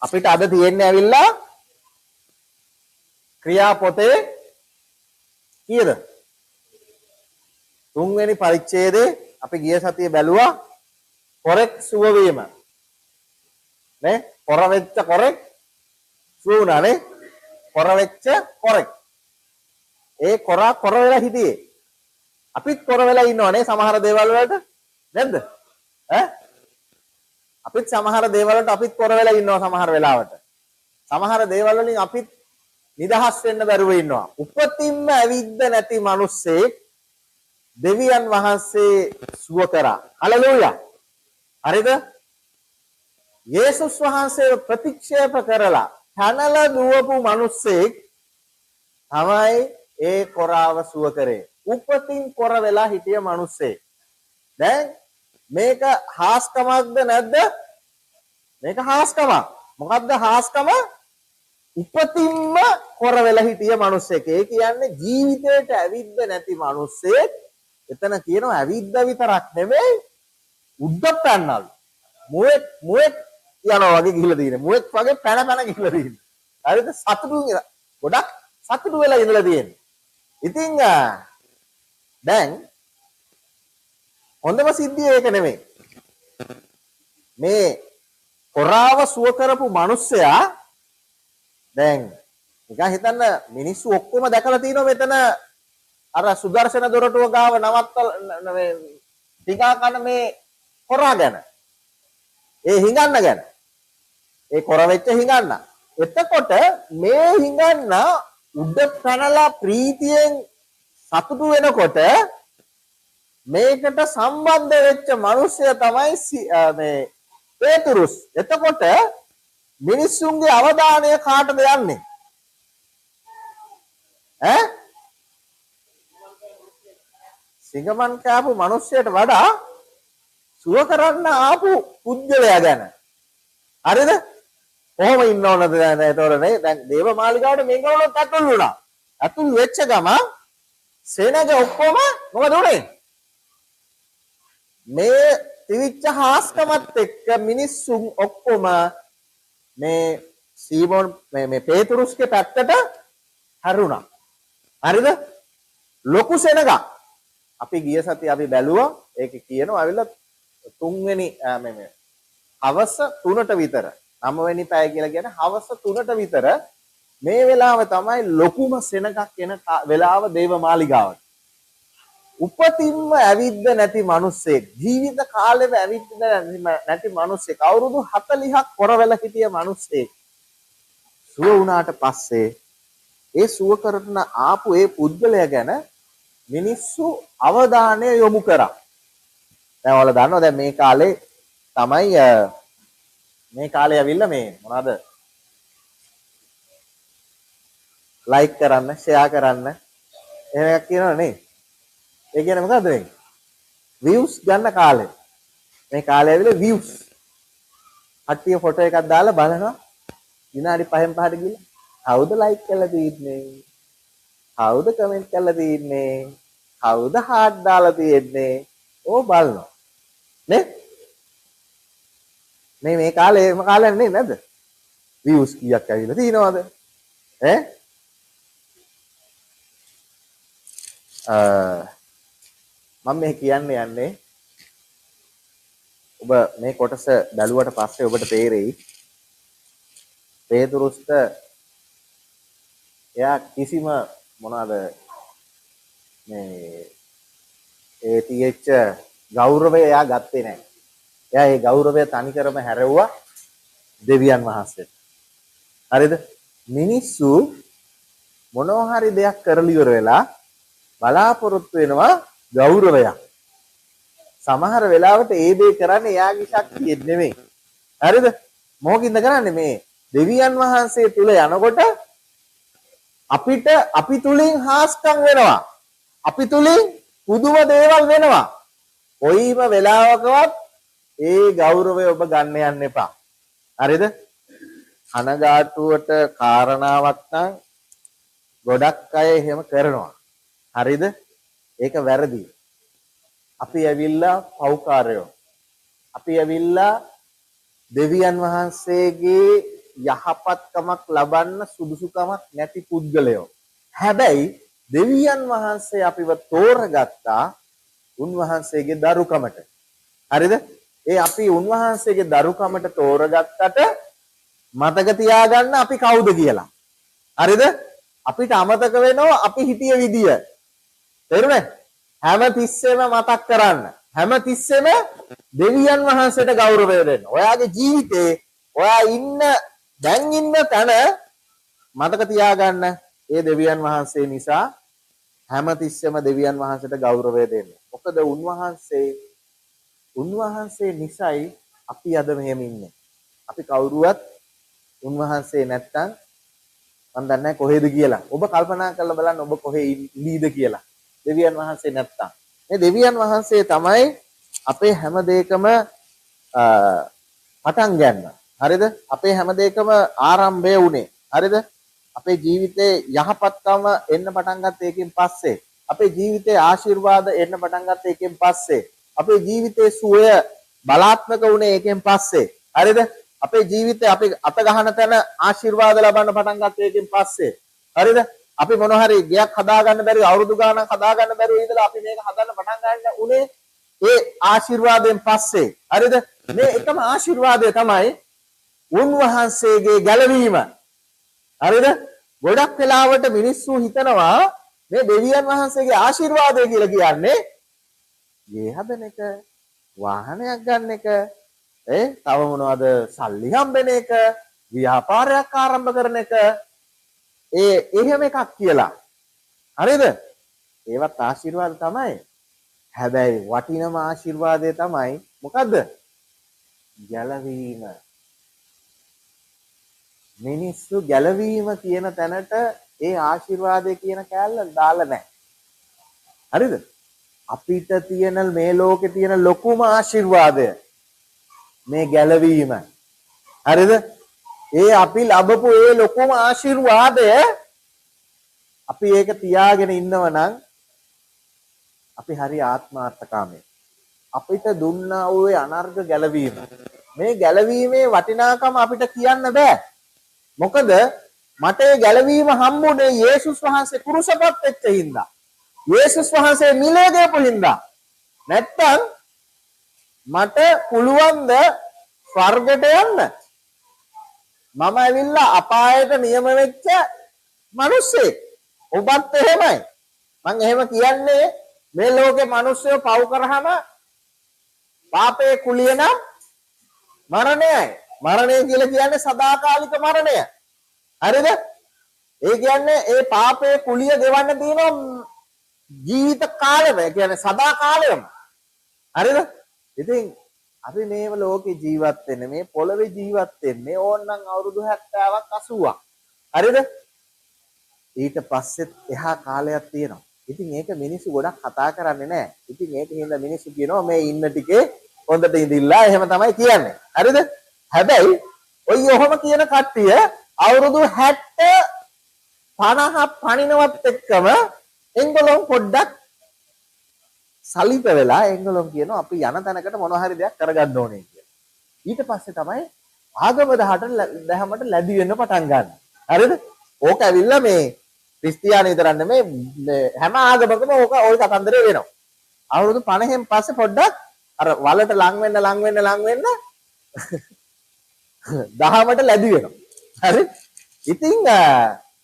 අපිට අද තියෙන්නේ ඇවිල්ලා ක්‍රියා පොතේ කීයද? තුන්වෙනි පරිච්ඡේදයේ අපි ගිය සතියේ බැලුවා කොරෙක් සුව වීම. නේ? කොර වෙච්ච කොරෙක් සුව වුණා නේ? කොර වෙච්ච කොරෙක්. ඒ කොරා කොර වෙලා හිටියේ. අපිත් කොර වෙලා ඉන්නව නේ සමහර දේවල් වලට නැද්ද? ඈ? අපිත් සමහර දේවල් වලට අපිත් කොර වෙලා ඉන්නවා සමහර වෙලාවට. සමහර දේවල් වලින් අපිත් නිදහස් වෙන්න බැරුව ඉන්නවා. උපතින්ම ඇවිද්ද නැති මිනිස්සෙක් දෙවියන් වහන්සේ සුව කරා. හලෙලූයා. හරිද? යේසුස් වහන්සේව ප්‍රතික්ෂේප කරලා පැනලා දුවපු මිනිස්සෙක් තමයි ඒ කොරාව සුව කරේ. උපතින් කොර වෙලා හිටිය මිනිස්සෙක්. දැන් මේක හාස්කමක්ද නැද්ද? මේක හාස්කමක්. මොකද්ද හාස්කම? උපතින්ම කොර වෙලා හිටිය මිනිස්සෙක්. ඒ කියන්නේ ජීවිතේට ඇවිද්ද නැති මිනිස්සෙක්. එතන කියනවා ඇවිද්ද විතරක් නෙමෙයි උඩ පැන්නලු. මුවෙක් මුවෙක් යනවා වගේ ගිහිලා තියෙන්නේ. මුවෙක් වගේ පැන පැන ගිහිලා තියෙන්නේ. හරිද? සතුටු ගොඩක් සතුටු වෙලා ඉඳලා තියෙන්නේ. ඉතින් දැන් හොඳම සිද්ධිය ඒක නෙමෙයි. මේ කොරාව සුව කරපු මිනිස්සයා දැන් නිකන් හිතන්න මිනිස්සු ඔක්කොම දැකලා තිනවා මෙතන අර සුදර්ශන දොරටුව ගාව නවත්තලා මේ ටිකා කන මේ කොරා ගැන. ඒ හිඟන්න ගැන. ඒ කොර වෙච්ච හිඟන්න. එතකොට මේ හිඟන්න උඩ පැනලා ප්‍රීතියෙන් සතුටු වෙනකොට මේකට සම්බන්ධ වෙච්ච මිනිස්සය තමයි මේ පේතුරුස්. එතකොට මිනිස්සුන්ගේ අවධානය කාටද යන්නේ? ඈ? සිඟමන් කෑපු මිනිස්සයට වඩා සුව කරන්න ආපු පුද්ගලයා ගැන. හරිද? කොහොම ඉන්න ඕනද දැන් එතකොට නේ? දැන් දේව මාලිගාවට මේගොල්ලොත් ඇතුල් වුණා. ඇතුල් වෙච්ච ගම සෙනග ඔක්කොම මොකද උනේ? මේ තිවිච්ච හාස්කමත් එක්ක මිනිස්සුන් ඔක්කොම මේ සීමෝන් මේ පේතුරුස්ගේ පැත්තට හැරුණා. හරිද? ලොකු සෙනගක්. අපි ගිය සතියේ අපි බැලුවා ඒකේ කියනවා ඇවිල්ලා තුන්වෙනි මේ හවස 3ට විතර 9 වෙනි පැය කියලා කියන්නේ හවස 3ට විතර මේ වෙලාව තමයි ලොකුම සෙනගක් එන වෙලාව දේව මාලිගාවට. උපතින්ම ඇවිද්ද නැති මිනිස්සෙක්, ජීවිත කාලෙම ඇවිද්ද නැති මිනිස්සෙක්, අවුරුදු 40ක් කොර වෙලා හිටිය මිනිස්සෙක් සුව වුණාට පස්සේ ඒ සුව කරන ආපු ඒ පුද්ගලයා ගැන මිනිස්සු අවධානය යොමු කරා. දැන් ඔයාලා දන්නවා දැන් මේ කාලේ තමයි මේ කාලේ ඇවිල්ලා මේ මොනවාද ලයික් කරන්න, ෂෙයා කරන්න එහෙම එකක් කියනවනේ නේ. ඒ කියන්නේ මොකද්ද මේ? views ගන්න කාලේ. මේ කාලේ ඇවිල්ලා views. කට්ටිය ෆොටෝ එකක් දාලා බලනවා විනාඩි 5න් 5ට ගිහලා කවුද ලයික් කරලා තියෙන්නේ? කවුද කමෙන්ට් කරලා තියෙන්නේ? කවුද හાર્ට් දාලා තියෙන්නේ? ඕ බලනවා. නේ? මේ මේ කාලේ එහෙම කාලයක් නේ නේද? views කීයක් ඇවිල්ලා තියෙනවද? ඈ? මම මේ කියන්න යන්නේ ඔබ මේ කොටස බැලුවට පස්සේ ඔබට තේරෙයි පේතුරුස්ට එයා කිසිම මොනවාද මේ ඒ තියෙච්ච ගෞරවය එයා ගත්තේ නැහැ. එයා ඒ ගෞරවය තනිකරම හැරෙව්වා දෙවියන් වහන්සේට. හරිද? මිනිස්සු මොනවා හරි දෙයක් කරලා ඉවර වෙලා බලාපොරොත්තු වෙනවා ගෞරවයක්. සමහර වෙලාවට ඒ දේ කරන්නේ එයාගේ ශක්තිය නෙමෙයි. හරිද? මොකකින්ද කරන්නේ? මේ දෙවියන් වහන්සේ තුල යනකොට අපිට අපි තුලින් හාස්කම් වෙනවා. අපි තුලින් පුදුම දේවල් වෙනවා. කොයිම වෙලාවකවත් ඒ ගෞරවය ඔබ ගන්න යන්න එපා. හරිද? කනගාටුවට කාරණාවක් නම් ගොඩක් අය එහෙම කරනවා. හරිද? ඒක වැරදි. අපි ඇවිල්ලා පව්කාරයෝ. අපි ඇවිල්ලා දෙවියන් වහන්සේගේ යහපත්කමක් ලබන්න සුදුසුකමක් නැති පුද්ගලයෝ. හැබැයි දෙවියන් වහන්සේ අපිව තෝරගත්තා උන්වහන්සේගේ දරුකමට. හරිද? ඒ අපි උන්වහන්සේගේ දරුකමට තෝරගත්තට මතක තියාගන්න අපි කවුද කියලා. හරිද? අපිට අමතක වෙනවා අපි හිටිය විදිය. තේරුණේ? හැම තිස්සෙම මතක් කරන්න. හැම තිස්සෙම දෙවියන් වහන්සේට ගෞරවය දෙන්න. ඔයාගේ ජීවිතේ ඔයා ඉන්න දැන් ඉන්න තැන මතක තියාගන්න. ඒ දෙවියන් වහන්සේ නිසා හැම තිස්සෙම දෙවියන් වහන්සේට ගෞරවය දෙන්න. මොකද උන්වහන්සේ නිසායි අපි අද මෙහෙම ඉන්නේ. අපි කවුරුවත් උන්වහන්සේ නැත්තම් මන් දන්නේ නැහැ කොහෙද කියලා. ඔබ කල්පනා කරලා බලන්න ඔබ කොහේ ඉඳීද කියලා. දෙවියන් වහන්සේ නැත්තම්. මේ දෙවියන් වහන්සේ තමයි අපේ හැම දෙයකම පටන් ගන්න. හරිද? අපේ හැම දෙයකම ආරම්භය උනේ. හරිද? අපේ ජීවිතේ යහපත්කම එන්න පටන් ගත්ත එකෙන් පස්සේ, අපේ ජීවිතේ ආශිර්වාද එන්න පටන් ගත්ත එකෙන් පස්සේ, අපේ ජීවිතේ සුවය බලාත්මක වුණේ එකෙන් පස්සේ. හරිද? අපේ ජීවිතේ අපි අත ගහන තැන ආශිර්වාද ලබන්න පටන් ගත්ත එකෙන් පස්සේ. හරිද? අපි මොන හරි ගෙයක් හදාගන්න බැරි, අවුරුදු ගාණක් හදාගන්න බැරුව ඉඳලා අපි මේක හදන්න පටන් ගන්න උනේ ඒ ආශිර්වාදයෙන් පස්සේ. හරිද? මේ එකම ආශිර්වාදය තමයි උන්වහන්සේගේ ගැලවීම. හරිද? ගොඩක් වෙලාවට මිනිස්සු හිතනවා මේ දෙවියන් වහන්සේගේ ආශිර්වාදය කියලා කියන්නේ ගේ හදන එක, වාහනයක් ගන්න එක, තව මොනවද, සල්ලි හම්බෙන එක, ව්‍යාපාරයක් ආරම්භ කරන එක, ඒ එහෙම එකක් කියලා. හරිද? ඒවත් ආශිර්වාද තමයි. හැබැයි වටිනම ආශිර්වාදය තමයි මොකද්ද? ගැලවීම. මිනිස්සු ගැලවීම කියන තැනට ඒ ආශිර්වාදය කියන කෑල්ල දාලා නැහැ. හරිද? අපිට තියෙන මේ ලෝකේ තියෙන ලොකුම ආශිර්වාදය මේ ගැලවීම. හරිද? ඒ අපි ලැබපු ඒ ලොකුම ආශිර්වාදය අපි ඒක තියාගෙන ඉන්නව නම් අපි හරි ආත්මාර්ථකාමී. අපිට දුන්නා වූ අනර්ග ගැලවීම. මේ ගැලවීමේ වටිනාකම අපිට කියන්න බෑ. මොකද මට ඒ ගැලවීම හම්බුනේ යේසුස් වහන්සේ කුරුසපත් වෙච්ච හින්දා. යේසුස් වහන්සේ මිලේ දීපු හින්දා. නැත්තම් මට පුළුවන් ද ස්වර්ගයට යන්න? මම ඇවිල්ලා අපායට නියම වෙච්ච මිනිස්සෙක්. ඔබත් එහෙමයි. මං එහෙම කියන්නේ මේ ලෝකේ මිනිස්සුયો පව් කරාම පාපයේ කුලිය නම් මරණයයි. මරණය කියලා කියන්නේ සදාකාලික මරණය. හරිද? ඒ කියන්නේ ඒ පාපයේ කුලිය ගෙවන්න තියෙනවා ජීවිත කාලෙම. ඒ කියන්නේ සදා කාලෙම. හරිද? ඉතින් අපි මේ ලෝකේ ජීවත් වෙන්නේ, මේ පොළවේ ජීවත් වෙන්නේ ඕනනම් අවුරුදු 70ක් 80ක්. හරිද? ඊට පස්සෙත් එහා කාලයක් තියෙනවා. ඉතින් ඒක මිනිස්සු ගොඩක් කතා කරන්නේ නැහැ. ඉතින් ඒක හින්දා මිනිස්සු කියනවා මේ ඉන්න ටිකේ හොඳට ඉඳිලා එහෙම තමයි කියන්නේ. හරිද? හැබැයි ඔය ඔහොම කියන කට්ටිය අවුරුදු 60 50 පණිනවත් එක්කම එංගලොන් පොඩ්ඩක් සලිත වෙලා එංගලොන් කියනවා අපි යන තැනකට මොන හරි දෙයක් කරගන්න ඕනේ කියලා. ඊට පස්සේ තමයි ආගම දහමට ලැබි වෙන්න පටන් ගන්න. හරිද? ඕක ඇවිල්ලා මේ ක්‍රිස්තියානි විතරක් නෙමෙයි, මේ හැම ආගමකම ඕක ওই කතන්දරේ වෙනවා. අවුරුදු 50න් පස්සේ පොඩ්ඩක් අර වලට ලං වෙන්න ලං වෙන්න ලං වෙන්න දහමට ලැබි වෙනවා. හරි? ඉතින්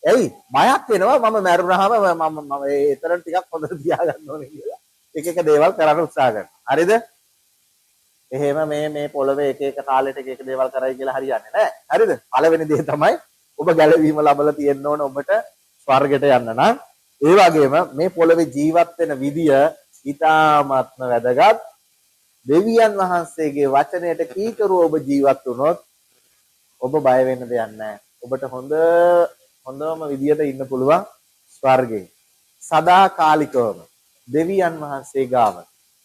ඇයි බයක් වෙනවා මම මැරුණාම මම මම ඒ තරම් ටිකක් හොඳට තියාගන්න ඕනේ කියලා එක එක දේවල් කරන්න උත්සාහ කරනවා. හරිද? එහෙම මේ මේ පොළවේ එක එක කාලෙට එක එක දේවල් කරයි කියලා හරියන්නේ නැහැ. හරිද? පළවෙනි දේ තමයි ඔබ ගැලවීම ලැබලා තියෙන්න ඕන ඔබට ස්වර්ගයට යන්න නම්. ඒ වගේම මේ පොළවේ ජීවත් වෙන විදිය ඉතාමත්ම වැදගත්. දෙවියන් වහන්සේගේ වචනයට කීකරුව ඔබ ජීවත් වුණොත් ඔබ බය වෙන්න දෙයක් නැහැ. ඔබට හොඳ හොඳම විදියට ඉන්න පුළුවන් ස්වර්ගයේ. සදාකාලිකවම දෙවියන් වහන්සේ ගාව.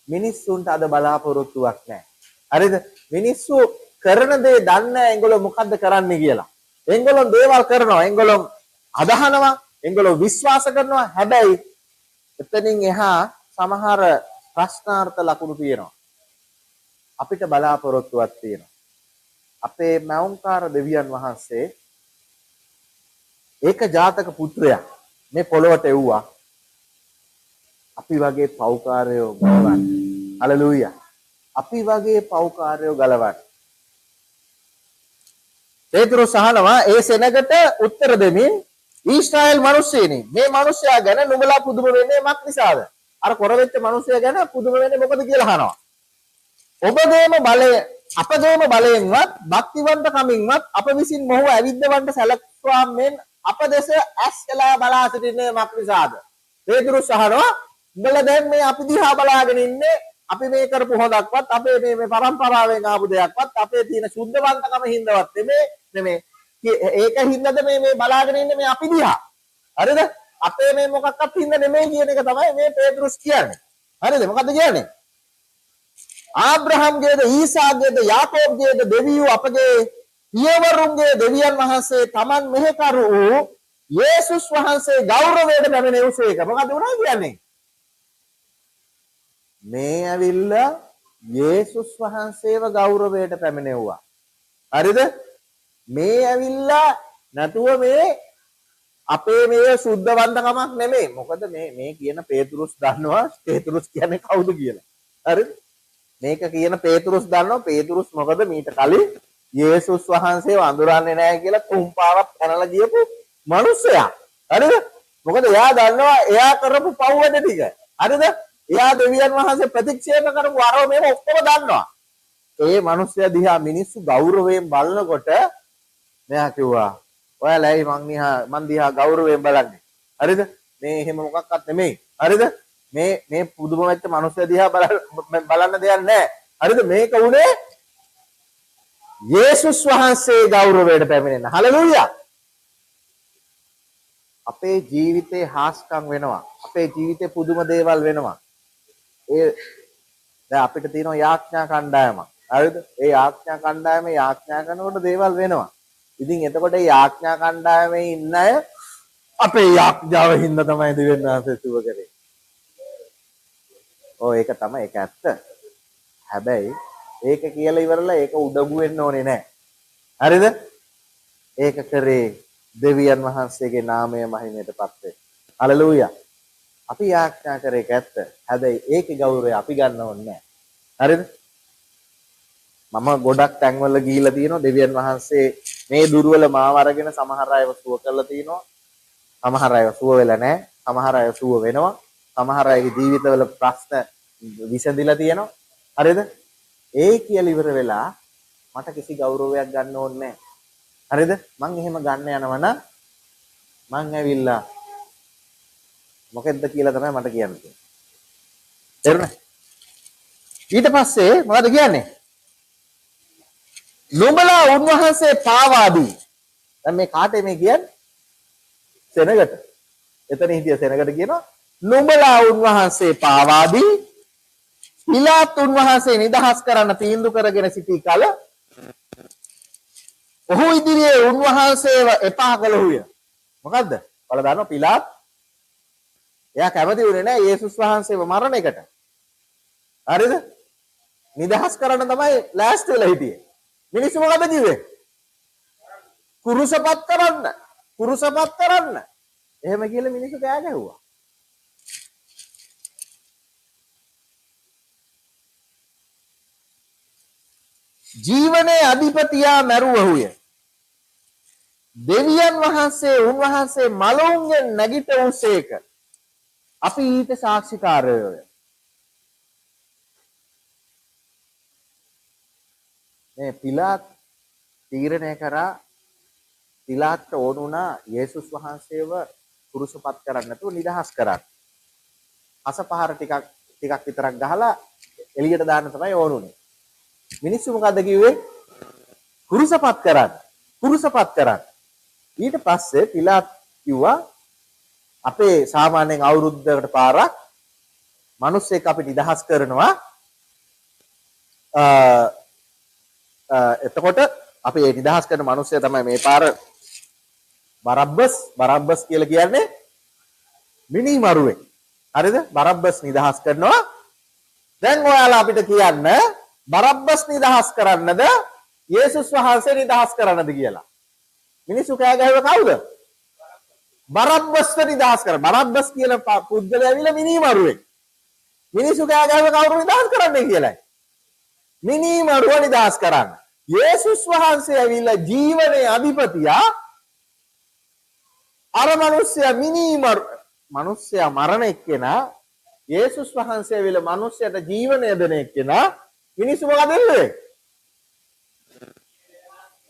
මිනිස්සුන්ට අද බලාපොරොත්තුවක් නැහැ. හරිද? මිනිස්සු කරන දේ දන්නේ නැහැ ඒගොල්ලෝ මොකද්ද කරන්නේ කියලා. ඒගොල්ලෝ දේවල් කරනවා, ඒගොල්ලෝ අදහනවා, ඒගොල්ලෝ විශ්වාස කරනවා. හැබැයි එතනින් එහා සමහර ප්‍රශ්නාර්ථ ලකුණු තියෙනවා. අපිට බලාපොරොත්තුවක් තියෙනවා. අපේ මෞංකාර දෙවියන් වහන්සේ ඒක ජාතක පුත්‍රයා මේ පොළොවට එව්වා අපි වගේ පව්කාරයෝ ගලවන්න. හලෙලූයා. අපි වගේ පව්කාරයෝ ගලවන්න. පේතුරුස් අහනවා ඒ සෙනගට උත්තර දෙමින්, ඊශ්‍රායල් මිනිස්සෙනි, මේ මිනිසයා ගැන නුඹලා පුදුම වෙන්නේ මක් නිසාද? අර කොර වෙච්ච මිනිසයා ගැන පුදුම වෙන්නේ මොකද කියලා අහනවා. ඔබගේම බලය, අපගේම බලයෙන්වත් භක්තිවන්ත කමින්වත් අප විසින් මොහුව ඇවිද්දවන්ට සැලක්වා මෙන් අප දෙස ඇස් එලා බලා සිටින්නේ මක් නිසාද? පේතුරුස් අහනවා, උඹලා දැන් මේ අපි දිහා බලාගෙන ඉන්නේ අපි මේ කරපු හොඳක්වත්, අපේ මේ මේ පරම්පරාවෙන් ආපු දෙයක්වත්, අපේ තියෙන සුද්ධවන්තකම හින්දාවත් නෙමෙයි. ඒක හින්දාද මේ මේ බලාගෙන ඉන්නේ මේ අපි දිහා. හරිද? අපේ මේ මොකක්වත් හින්දා නෙමෙයි කියන එක තමයි මේ පේතුරුස් කියන්නේ. හරිද? මොකද්ද කියන්නේ? ආබ්‍රහම්ගේද ඊසාක්ගේද යාකෝබ්ගේද දෙවියෝ අපගේ පියවරුන්ගේ දෙවියන් වහන්සේ තමන් මෙහෙකරු වූ යේසුස් වහන්සේ ගෞරවයට පැමිණෙව්සේක. මොකද්ද උනා කියන්නේ? මේ ඇවිල්ලා යේසුස් වහන්සේව ගෞරවයට පැමිණෙව්වා. හරිද? මේ ඇවිල්ලා නැතුව මේ අපේ මේ සුද්ධවන්තකමක් නෙමෙයි. මොකද මේ මේ කියන පේතුරුස් දන්නවා පේතුරුස් කියන්නේ කවුද කියලා. හරිද? මේක කියන පේතුරුස් දන්නවා පේතුරුස් මොකද මීට කලින් යේසුස් වහන්සේව අඳුරන්නේ නැහැ කියලා තුන් පාරක් පැනලා ගියපු මිනිස්සයා. හරිද? මොකද එයා දන්නවා එයා කරපු පව් වැඩ ටික. හරිද? එයා දෙවියන් වහන්සේ ප්‍රතික්ෂේප කරපු අරව මේව ඔක්කොම දන්නවා. ඒ මිනිස්සයා දිහා මිනිස්සු ගෞරවයෙන් බලනකොට මෙයා කිව්වා, ඔයාලා ඇයි මං දිහා ගෞරවයෙන් බලන්නේ? හරිද? මේ එහෙම මොකක්වත් නෙමෙයි. හරිද? මේ මේ පුදුම වෙච්ච මිනිස්සයා දිහා බලන්න දෙයක් නැහැ. හරිද? මේක උනේ යේසුස් වහන්සේ ගෞරවයට පැමිණෙන්න. හලෙලූයා. අපේ ජීවිතේ හාස්කම් වෙනවා. අපේ ජීවිතේ පුදුම දේවල් වෙනවා. ඒ දැන් අපිට තියෙනවා යාඥා කණ්ඩායමක්. හරිද? ඒ යාඥා කණ්ඩායමේ යාඥා කරනකොට දේවල් වෙනවා. ඉතින් එතකොට ඒ යාඥා කණ්ඩායමේ ඉන්න අය අපේ යාඥාව හින්දා තමයි දෙවියන් වහන්සේ සුව කරේ. ඔව් ඒක තමයි, ඒක ඇත්ත. හැබැයි ඒක කියලා ඉවරලා ඒක උඩඟු වෙන්න ඕනේ නෑ. හරිද? ඒක කරේ දෙවියන් වහන්සේගේ නාමය මහිමයටපත් වේ. හලෙලූයා. අපි යාඥා කරේ ඒක ඇත්ත. හැබැයි ඒකේ ගෞරවය අපි ගන්න ඕනේ නෑ. හරිද? මම ගොඩක් තැන්වල ගිහිල්ලා තියෙනවා. දෙවියන් වහන්සේ මේ දුර්වල මාව අරගෙන සමහර අයව සුව කරලා තියෙනවා. සමහර අය සුව වෙලා නෑ. සමහර අය සුව වෙනවා. සමහර අයගේ ජීවිතවල ප්‍රශ්න විසඳිලා තියෙනවා. හරිද? ඒ කියලා ඉවර වෙලා මට කිසි ගෞරවයක් ගන්න ඕනේ නෑ. හරිද? මං එහෙම ගන්න යනවා නම් මං ඇවිල්ලා මොකෙද්ද කියලා තමයි මට කියන්න තියෙන්නේ. තේරුණා? ඊට පස්සේ මොකද කියන්නේ? නුඹලා උන්වහන්සේ පාවා දී. දැන් මේ කාටේ මේ කියන්නේ? සෙනගට. එතන හිටිය සෙනගට කියනවා නුඹලා උන්වහන්සේ පාවා දී. පිලාත් උන්වහන්සේ නිදහස් කරන්න තීන්දුව කරගෙන සිටි කල ඔහු ඉදිරියේ උන්වහන්සේව එපා කළහුය. මොකද්ද? ඔයාලා දන්නවා පිලාත් එයා කැමති වුණේ නෑ යේසුස් වහන්සේව මරණ එකට. හරිද? නිදහස් කරන්න තමයි ලෑස්ති වෙලා හිටියේ. මිනිස්සු මොකද කිව්වේ? කුරුසපත් කරන්න. කුරුසපත් කරන්න. එහෙම කියලා මිනිස්සු කෑ ගැහුවා. ජීවනයේ අධිපතියා මැරුවහුය. දෙවියන් වහන්සේ උන්වහන්සේ මලවුන්ගෙන් නැගිට වූසේක. අපි ඊට සාක්ෂිකාරයෝය. මේ පිලාත් තීරණය කරා, පිලාත්ට ඕන වුණා යේසුස් වහන්සේව කුරුසපත් කරන්න නැතුව නිදහස් කරන්න. අසපහර ටිකක් ටිකක් විතරක් ගහලා එළියට දාන්න තමයි ඕන වුණේ. මිනිස්සු මොකද්ද කිව්වේ? කුරුසපත් කරන්න. කුරුසපත් කරන්න. ඊට පස්සේ පිලාත් කිව්වා අපේ සාමාන්‍යයෙන් අවුරුද්දකට පාරක් මිනිස්සෙක් අපි නිදහස් කරනවා. එතකොට අපි ඒ නිදහස් කරන මිනිස්සයා තමයි මේ පාර බරබ්බස්. බරබ්බස් කියලා කියන්නේ මිනි මරුවෙක්. හරිද? බරබ්බස් නිදහස් කරනවා. දැන් ඔයාලා අපිට කියන්න බරබ්බස් නිදහස් කරන්නද යේසුස් වහන්සේ නිදහස් කරන්නද කියලා. මිනිස්සු කෑ ගැහුවේ කවුද? බරබ්බස්ව නිදහස් කරන්න. බරබ්බස් කියන පුද්ගලයා ඇවිල්ලා මිනීමරුවෙක්. මිනිස්සු කෑ ගැහුවේ කවුරු නිදහස් කරන්නේ කියලායි. මිනීමරුව නිදහස් කරන්න. යේසුස් වහන්සේ ඇවිල්ලා ජීවනයේ අධිපතියා. අර මිනිස්සයා මිනීමරු, මිනිස්සයා මරණ එක්කෙනා, යේසුස් වහන්සේ ඇවිල්ලා මිනිස්සයාට ජීවනය දෙන එක්කෙනා, මිනිස්සු මොකද ඉල්ලුවේ?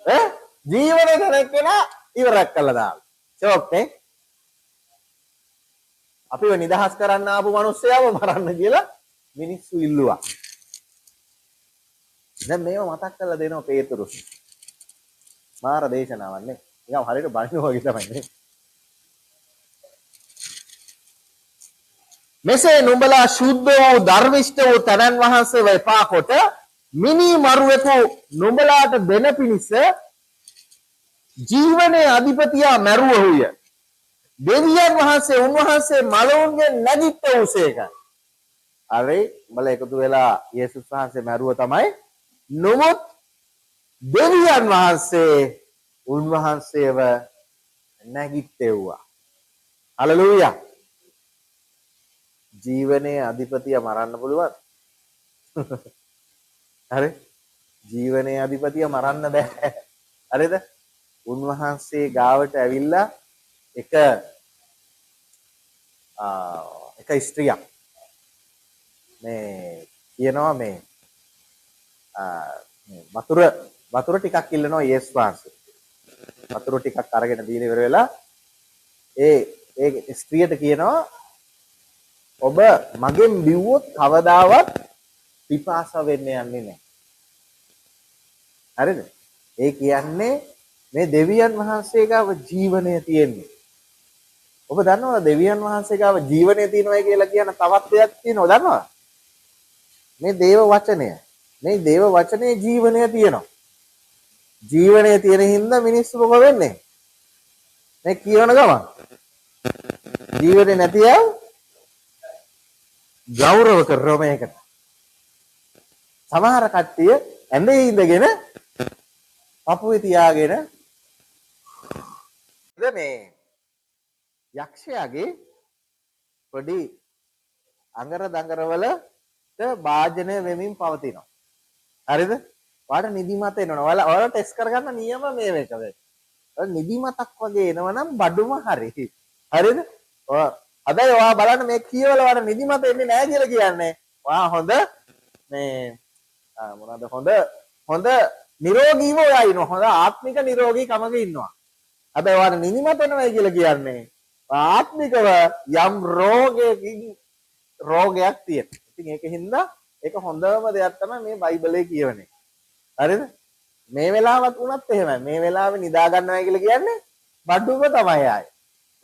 ඈ ජීවනය දෙන එක්කෙනා ඉවරක් කළා දාලා. ෂෝක් නේ. අපිව නිදහස් කරන්න ආපු මිනිස්සයාව මරන්න කියලා මිනිස්සු ඉල්ලුවා. දැන් මේව මතක් කරලා දෙනවා පේතුරුස්. මාර දේශනාවක් නේ. නිකන් හරියට බනිනවා වගේ තමයි නේ. මෙසේ නුඹලා ශුද්ධ වූ ධර්මිෂ්ඨ වූ තැනන් වහන්සේව එපා කොට මිනී මරුවෙකු නුඹලාට දෙන පිණිස ජීවනයේ අධිපතියා මැරුවහුය. දෙවියන් වහන්සේ උන්වහන්සේ මලවුන්ගෙන් නැගිට වූසේක. අරේ උඹලා එකතු වෙලා යේසුස් වහන්සේ මැරුව තමයි. නමුත් දෙවියන් වහන්සේ උන්වහන්සේව නැගිට්ටෙව්වා. හලෙලූයා. ජීවනයේ අධිපතියා මරන්න පුළුවන්. හරි? ජීවනයේ අධිපතියා මරන්න බෑ. හරිද? උන්වහන්සේ ගාවට ඇවිල්ලා එක එක ස්ත්‍රියක් මේ කියනවා මේ වතුර වතුර ටිකක් ඉල්ලනවා යේසුස් වහන්සේ. වතුර ටිකක් අරගෙන දීලා ඉවර වෙලා ඒ ඒ ස්ත්‍රියට කියනවා ඔබ මගෙන් බිව්වොත් කවදාවත් පිපාස වෙන්න යන්නේ නැහැ. හරිද? ඒ කියන්නේ මේ දෙවියන් වහන්සේ ගාව ජීවනය තියෙන්නේ. ඔබ දන්නවද දෙවියන් වහන්සේ ගාව ජීවනය තියෙනවයි කියලා කියන තවත් දෙයක් තියෙනවද දන්නවද? මේ දේව වචනය. මේ දේව වචනේ ජීවනය තියෙනවා. ජීවනය තියෙන හින්දා මිනිස්සු මොකද වෙන්නේ? මේ කියවන ගමන් ජීවනේ නැති අය ගෞරව කරනවා මේකට. සමහර කට්ටිය ඇඳේ ඉඳගෙන පපුවේ තියාගෙන මේ යක්ෂයාගේ පොඩි අඟර දඟර වලට භාජනය වෙමින් පවතිනවා. හරිද? ඔයාලට නිදිමත එනවනේ. ඔයාලා ඔයාලා ටෙස්ට් කරගන්න නියම මේ මේක. ඔය නිදිමතක් වගේ එනවනම් බඩුම හරි. හරිද? ඔය හැබැයි ඔයා බලන්න මේ කියවල ඔයාලට නිදිමත එන්නේ නැහැ කියලා කියන්නේ. ඔයා හොඳ මේ මොනවාද හොඳ හොඳ නිරෝගීව ඔයා ඉන්නවා. හොඳ ආත්මික නිරෝගී කමක ඉන්නවා. හැබැයි ඔයාලට නිදිමත එනවා කියලා කියන්නේ ආත්මිකව යම් රෝගයකින් රෝගයක් තියෙනවා. ඉතින් ඒක හින්දා ඒක හොඳම දෙයක් තමයි මේ බයිබලයේ කියවන එක. හරිද? මේ වෙලාවත් වුණත් එහෙමයි. මේ වෙලාවේ නිදා ගන්නවා කියලා කියන්නේ බඩුම තමයි ආයේ.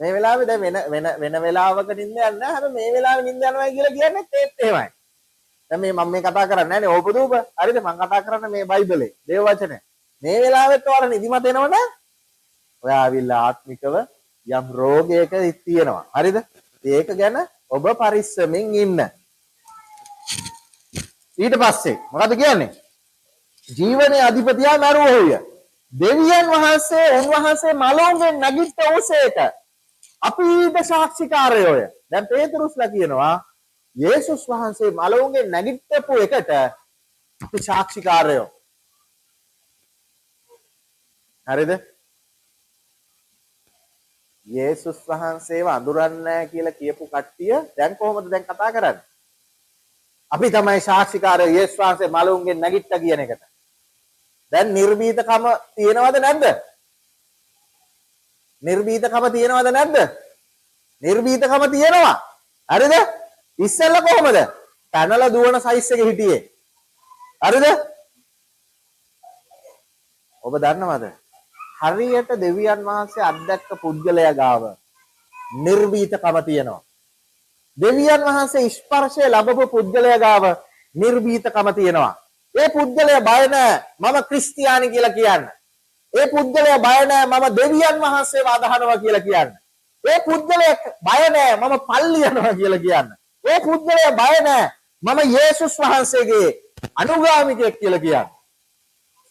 මේ වෙලාවේ දැන් වෙන වෙන වෙන වෙලාවක නිින්ද යන්නේ නැහැ. හැබැයි මේ වෙලාවේ නිින්ද යනවා කියලා කියන්නේත් ඒත් එහෙමයි. දැන් මේ මම මේ කතා කරන්නේ නැහනේ ඕපදූප. හරිද? මම කතා කරන්නේ මේ බයිබලේ දේව වචනය. මේ වෙලාවෙත් ඔයාලා නිදිමත එනවනේ ඔයා ආවිල්ලා ආත්මිකව යම් රෝගයක තියෙනවා. හරිද? ඒක ගැන ඔබ පරිස්සමෙන් ඉන්න. ඊට පස්සේ මොකද කියන්නේ? ජීවනයේ අධිපතියා මැරුවහුය. දෙවියන් වහන්සේ උන්වහන්සේ මලවුන්ගෙන් නැගිට වූසේක. අපි ඊට සාක්ෂිකාරයෝය. දැන් පේතරුස්ලා කියනවා යේසුස් වහන්සේ මලවුන්ගෙන් නැගිටපු එකට අපි සාක්ෂිකාරයෝ. හරිද? යේසුස් වහන්සේව අඳුරන්නේ නැහැ කියලා කියපු කට්ටිය දැන් කොහොමද දැන් කතා කරන්නේ? අපි තමයි සාක්ෂිකාරයෝ යේසුස් වහන්සේ මලවුන්ගෙන් නැගිට්ටා කියන එකට. දැන් නිර්භීතකම තියෙනවද නැද්ද? නිර්භීතකම තියෙනවද නැද්ද? නිර්භීතකම තියෙනවා. හරිද? ඉස්සෙල්ලා කොහොමද? පැනලා දුවන සයිස් එකේ හිටියේ. හරිද? ඔබ දන්නවද? හරියට දෙවියන් වහන්සේ අත්දැක්ක පුද්ගලයා ගාව නිර්භීතකම තියෙනවා. දෙවියන් වහන්සේ ස්පර්ශය ලැබපු පුද්ගලයා ගාව නිර්භීතකම තියෙනවා. ඒ පුද්ගලයා බය නෑ මම ක්‍රිස්තියානි කියලා කියන්න. ඒ පුද්ගලයා බය නෑ මම දෙවියන් වහන්සේව අදහනවා කියලා කියන්න. ඒ පුද්ගලයා බය නෑ මම පල්ලි යනවා කියලා කියන්න. ඒ පුද්ගලයා බය නෑ මම යේසුස් වහන්සේගේ අනුගාමිකයෙක් කියලා කියන්න.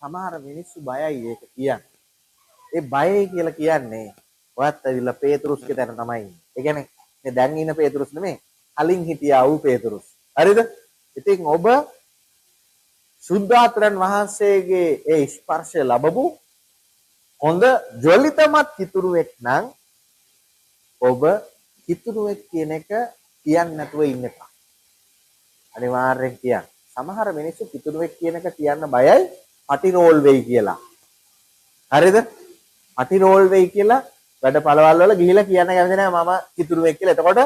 සමහර මිනිස්සු බයයි ඒක කියන්න. ඒ බයයි කියලා කියන්නේ ඔයත් ඇවිල්ලා පේතෘස්ගේ තැන තමයි ඉන්නේ. ඒ කියන්නේ මේ දැන් ඉන්න පේතෘස් නෙමෙයි, කලින් හිටියා වූ පේතෘස්. හරිද? ඉතින් ඔබ සුද්ධාත්‍රයන් වහන්සේගේ ඒ ස්පර්ශය ලැබපු හොඳ ජ්වලිතමත් කිතුරුවෙක් නම් ඔබ කිතුරුවෙක් කියන එක කියන්න නැතුව ඉන්න එපා. අනිවාර්යෙන් කියන්න. සමහර මිනිස්සු කිතුරුවෙක් කියන එක කියන්න බයයි, පටි රෝල් වෙයි කියලා. හරිද? පටි රෝල් වෙයි කියලා වැඩ පළවල් වල ගිහිලා කියන්න කැමති නෑ මම කිතුරුවෙක් කියලා. එතකොට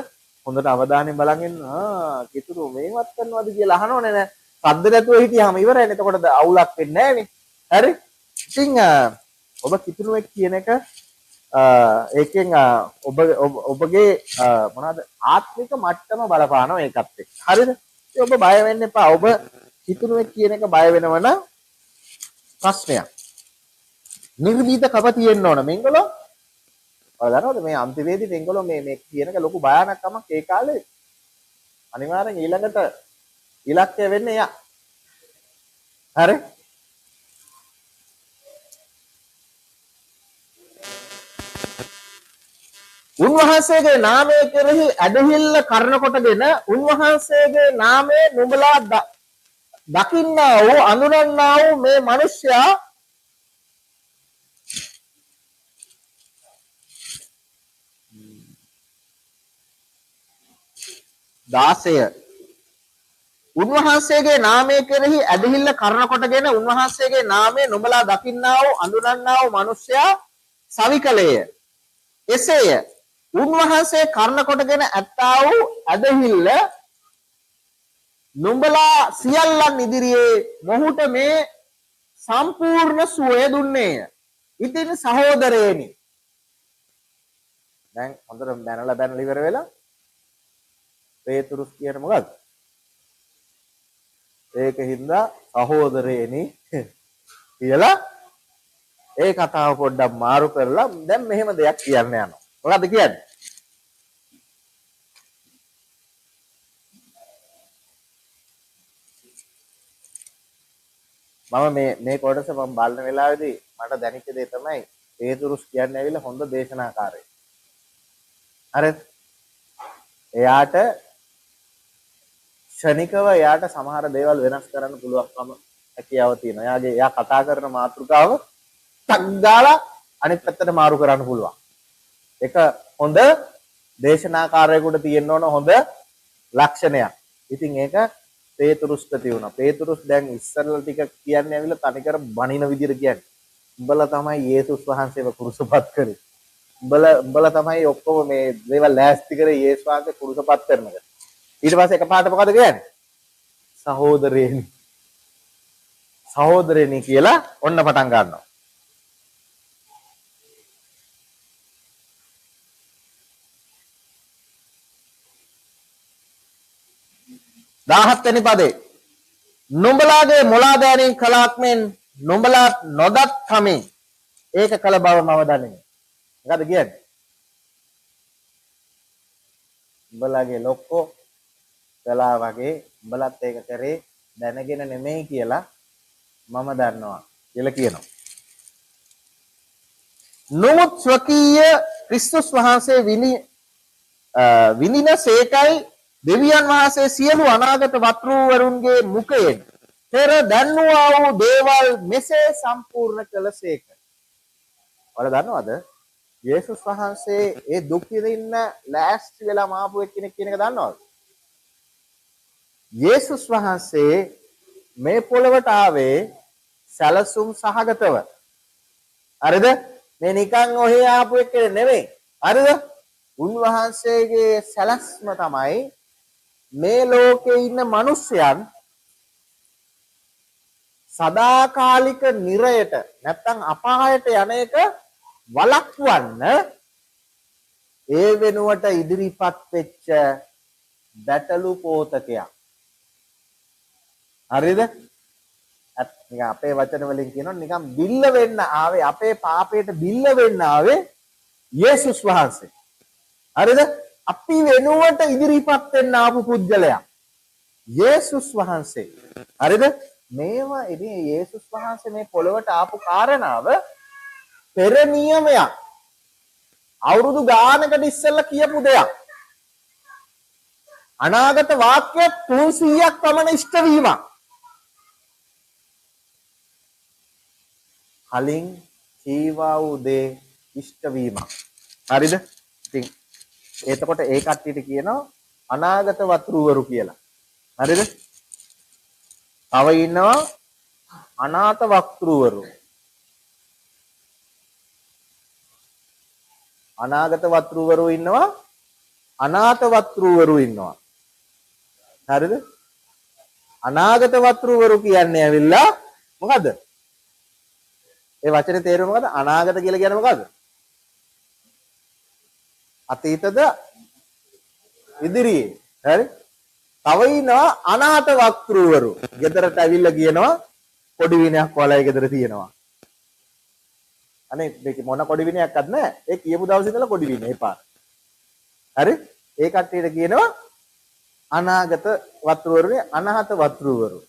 හොඳට අවධානයෙන් බලන් ඉන්න, ආ කිතුරුව මේවත් කරනවද කියලා අහනෝනේ නෑ. සද්ද නැතුව හිටියාම ඉවරයිනේ. එතකොට අවුලක් වෙන්නේ නෑනේ. හරි? ඉතින් ඔබ කිතුරුවෙක් කියන එක ඒකෙන් ඔබ ඔබගේ මොනවාද ආත්මික මට්ටම බලපානවා ඒකත් එක්ක. හරිද? ඉතින් ඔබ බය වෙන්න එපා. ඔබ කිතුරුවෙක් කියන එක බය වෙනව නම් ප්‍රශ්නයක්. නිර්භීතකම තියෙන්න ඕන. මේගොල්ලෝ ඔයාලා දන්නවද මේ අන්තිමේදී මේගොල්ලෝ මේ මේ කියන එක ලොකු භයානකමක් ඒ කාලේ. අනිවාර්යෙන් ඊළඟට ඉලක්කය වෙන්නේ එයා. හරි? උන්වහන්සේගේ නාමය කෙරෙහි ඇදහිල්ල කරන කොටගෙන උන්වහන්සේගේ නාමය නුඹලා දකින්නා වූ අඳුනන්නා වූ මේ මිනිසයා දාසය උන්වහන්සේගේ නාමය කෙරෙහි ඇදහිල්ල කරන කොටගෙන උන්වහන්සේගේ නාමය නුඹලා දකින්නා වූ අඳුනන්නා වූ මිනිසයා සවිකලේය. එසේය උන්වහන්සේ කරන කොටගෙන ඇත්තා වූ ඇදහිල්ල නුඹලා සියල්ලන් ඉදිරියේ මොහුට මේ සම්පූර්ණ සුවය දුන්නේය. ඉතින් සහෝදරයනි, දැන් හොඳට බැනලා බැනලා ඉවර වෙලා පේතුරුස් කියන මොකද්ද? ඒක හින්දා සහෝදරයනි කියලා ඒ කතාව පොඩ්ඩක් මාරු කරලා දැන් මෙහෙම දෙයක් කියන්න යනවා. මොකද්ද කියන්නේ? මම මේ මේ කොටස මම බලන වෙලාවේදී මට දැනෙච්ච දේ තමයි පේතුරුස් කියන්නේ ඇවිල්ලා හොඳ දේශනාකාරයෙක්. හරිද? එයාට ක්ෂණිකව එයාට සමහර දේවල් වෙනස් කරන්න පුළුවන්කම හැකියාව තියෙනවා. එයාගේ එයා කතා කරන මාතෘකාව ටක් ගාලා අනිත් පැත්තට මාරු කරන්න පුළුවන්. ඒක හොඳ දේශනාකාරයෙකුට තියෙන්න ඕන හොඳ ලක්ෂණයක්. ඉතින් ඒක පේතුරුස්ට තියුණා. පේතුරුස් දැන් ඉස්සරලා ටික කියන්නේ ඇවිල්ලා තනිකර බණින විදිහට කියන්නේ. උඹලා තමයි යේසුස් වහන්සේව කුරුසපත් කරේ. උඹලා තමයි ඔක්කොම මේ දේවල් ලෑස්ති කරේ යේසුස් වහන්සේ කුරුසපත් කරන එක. ඊට පස්සේ එකපාරට මොකද කියන්නේ? සහෝදරයනි. සහෝදරයනි කියලා ඔන්න පටන් ගන්නවා. 17 වෙනි පදේ නුඹලාගේ මොළා දෑනින් කළාක් මෙන් නුඹලා නොදත් කමින් ඒක කළ බව මම දනිමි. මොකද කියන්නේ? උඹලාගේ ලොක්කෝ කළා වගේ උඹලත් ඒක කරේ දැනගෙන නෙමෙයි කියලා මම දන්නවා කියලා කියනවා. නමුත් ස්වකීය ක්‍රිස්තුස් වහන්සේ විඳින සේකයි දෙවියන් වහන්සේ සියලු අනාගත වතෘවරුන්ගේ මුඛයෙන් පෙර දැන්වුවා වූ දේවල් මෙසේ සම්පූර්ණ කළසේක. ඔයාලා දන්නවද? යේසුස් වහන්සේ ඒ දුක් විඳින්න ලෑස්ති වෙලා මාපු එක්කෙනෙක් කියන එක දන්නවද? යේසුස් වහන්සේ මේ පොළවට ආවේ සැලසුම් සහගතව. හරිද? මේ නිකන් ඔහේ ආපු එක්කෙනෙක් නෙමෙයි. හරිද? උන්වහන්සේගේ සැලැස්ම තමයි මේ ලෝකේ ඉන්න මිනිස්යන් සදාකාලික නිරයට නැත්තම් අපායට යන එක වළක්වන්න ඒ වෙනුවට ඉදිරිපත් වෙච්ච බැටළු පෝතකයක්. හරිද? නිකන් අපේ වචන වලින් කියනවා නිකන් බිල්ල වෙන්න ආවේ, අපේ පාපයට බිල්ල වෙන්න ආවේ යේසුස් වහන්සේ. හරිද? අපි වෙනුවට ඉදිරිපත් වෙන්න ආපු පුද්ගලයා යේසුස් වහන්සේ. හරිද? මේවා ඉතින් යේසුස් වහන්සේ මේ පොළොවට ආපු කාරණාව පෙර නියමයක්. අවුරුදු ගානකට ඉස්සෙල්ලා කියපු දෙයක්. අනාගත වාක්‍ය 300ක් පමණ ඉෂ්ට වීමක්. කලින් කීවා වූ දේ ඉෂ්ට වීමක්. හරිද? ඉතින් එතකොට ඒ කට්ටියට කියනවා අනාගත වතුරුවරු කියලා. හරිද? තව ඉන්නවා අනාථ වක්තෘවරු. අනාගත වතුරුවරු ඉන්නවා, අනාථ වතුරුවරු ඉන්නවා. හරිද? අනාගත වතුරුවරු කියන්නේ ඇවිල්ලා මොකද්ද? ඒ වචනේ තේරුම මොකද්ද? අනාගත කියලා කියන්නේ මොකද්ද? අතීතද ඉදිරියේ. හරි? තව ඉන්නවා අනාථ වක්තෘවරු. ගෙදරට ඇවිල්ලා කියනවා කොඩි විනයක් ඔයාලගේ ගෙදර තියෙනවා. අනේ මේක මොන කොඩි විනයක්වත් නෑ. ඒ කියපු දවසේ ඉඳලා කොඩි විනය එපා. හරි? ඒ කට්ටියට කියනවා අනාගත වක්තෘවරුනේ අනාථ වක්තෘවරු.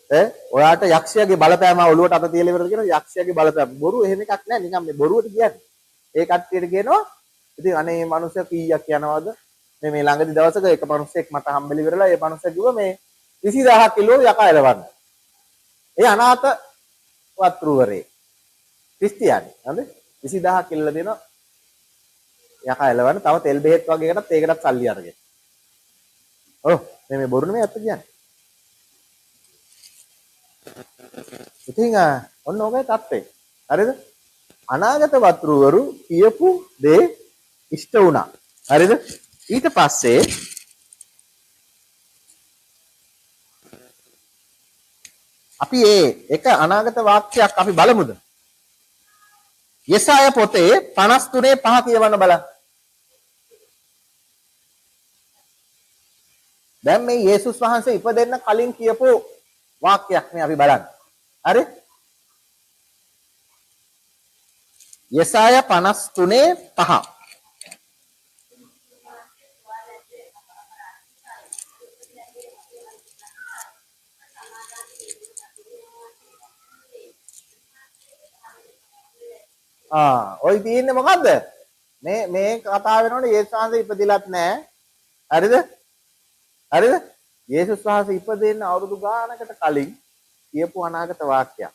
ඈ ඔයාට යක්ෂයාගේ බලපෑම ඔළුවට අත තියලා ඉවරද කියනවා යක්ෂයාගේ බලපෑම. බොරු එහෙම එකක් නෑ. නිකන් මේ බොරුවට කියන්නේ. ඒ කට්ටියට කියනවා ඉතින් අනේ මේ මිනිස්සයා කීයක් යනවද? මේ මේ ළඟදි දවසක එක මිනිස්සෙක් මට හම්බෙලි ඉවරලා ඒ මිනිස්සයා කිව්වා මේ 20000 කිලෝ යකා එලවන්න. ඒ අනාථ වතුරුවරේ ක්‍රිස්තියානි. හරිද? 20000 කිලෝ දෙනවා යකා එලවන්න. තව තෙල් බෙහෙත් වගේ එකටත් ඒකටත් සල්ලි අරගෙන. ඔව් මේ මේ බොරු නෙමෙයි ඇත්ත කියන්නේ. ඉතින් ඔන්න ඔබේ තත්ත්වය. හරිද? අනාගත වතුරුවරු කියපු දේ ඉෂ්ට වුණා. හරිද? ඊට පස්සේ අපි ඒ එක අනාගත වාක්‍යයක් අපි බලමුද? යෙසායා පොතේ 53:5 කියවන්න බලන්න. දැන් මේ යේසුස් වහන්සේ ඉපදෙන්න කලින් කියපු වාක්‍යයක් මේ අපි බලන්න. හරි? යෙසායා 53:5. ආ ඔය තියෙන්නේ මොකද්ද? මේ මේ කතාව වෙනකොට යේසුස් වහන්සේ ඉපදිලත් නෑ. හරිද? හරිද? යේසුස් වහන්සේ ඉපදෙන්න අවුරුදු ගානකට කලින් කියපු අනාගත වාක්‍යයක්.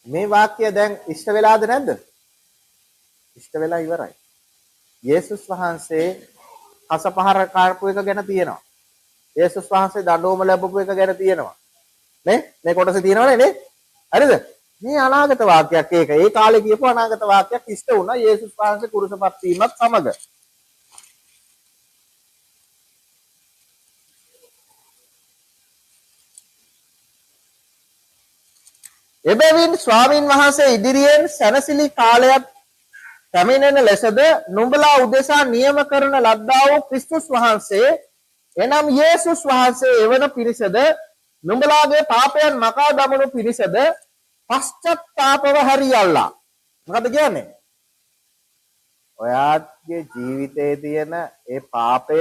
මේ වාක්‍යය දැන් ඉෂ්ට වෙලාද නැද්ද? ඉෂ්ට වෙලා ඉවරයි. යේසුස් වහන්සේ කසපහර කාපු එක ගැන තියෙනවා. යේසුස් වහන්සේ දඬුවම ලැබපු එක ගැන තියෙනවා. නේ? මේ කොටසේ තියෙනවනේ නේ? හරිද? මේ අනාගත වාක්‍යයක් ඒක. ඒ කාලේ කියපු අනාගත වාක්‍යයක් ඉෂ්ට වුණා යේසුස් වහන්සේ කුරුසපත් වීමත් සමග. එබැවින් ස්වාමින් වහන්සේ ඉදිරියෙන් සැනසිලි කාලයක් පැමිණෙන ලෙසද නුඹලා උදෙසා නියම කරන ලද්දා වූ ක්‍රිස්තුස් වහන්සේ එනම් යේසුස් වහන්සේ එවන පිණිසද නුඹලාගේ පාපයන් මකා දමනු පිණිසද පශ්චත්තාපව හරියල්ලා. මොකද කියන්නේ? ඔයාගේ ජීවිතයේ තියෙන ඒ පාපය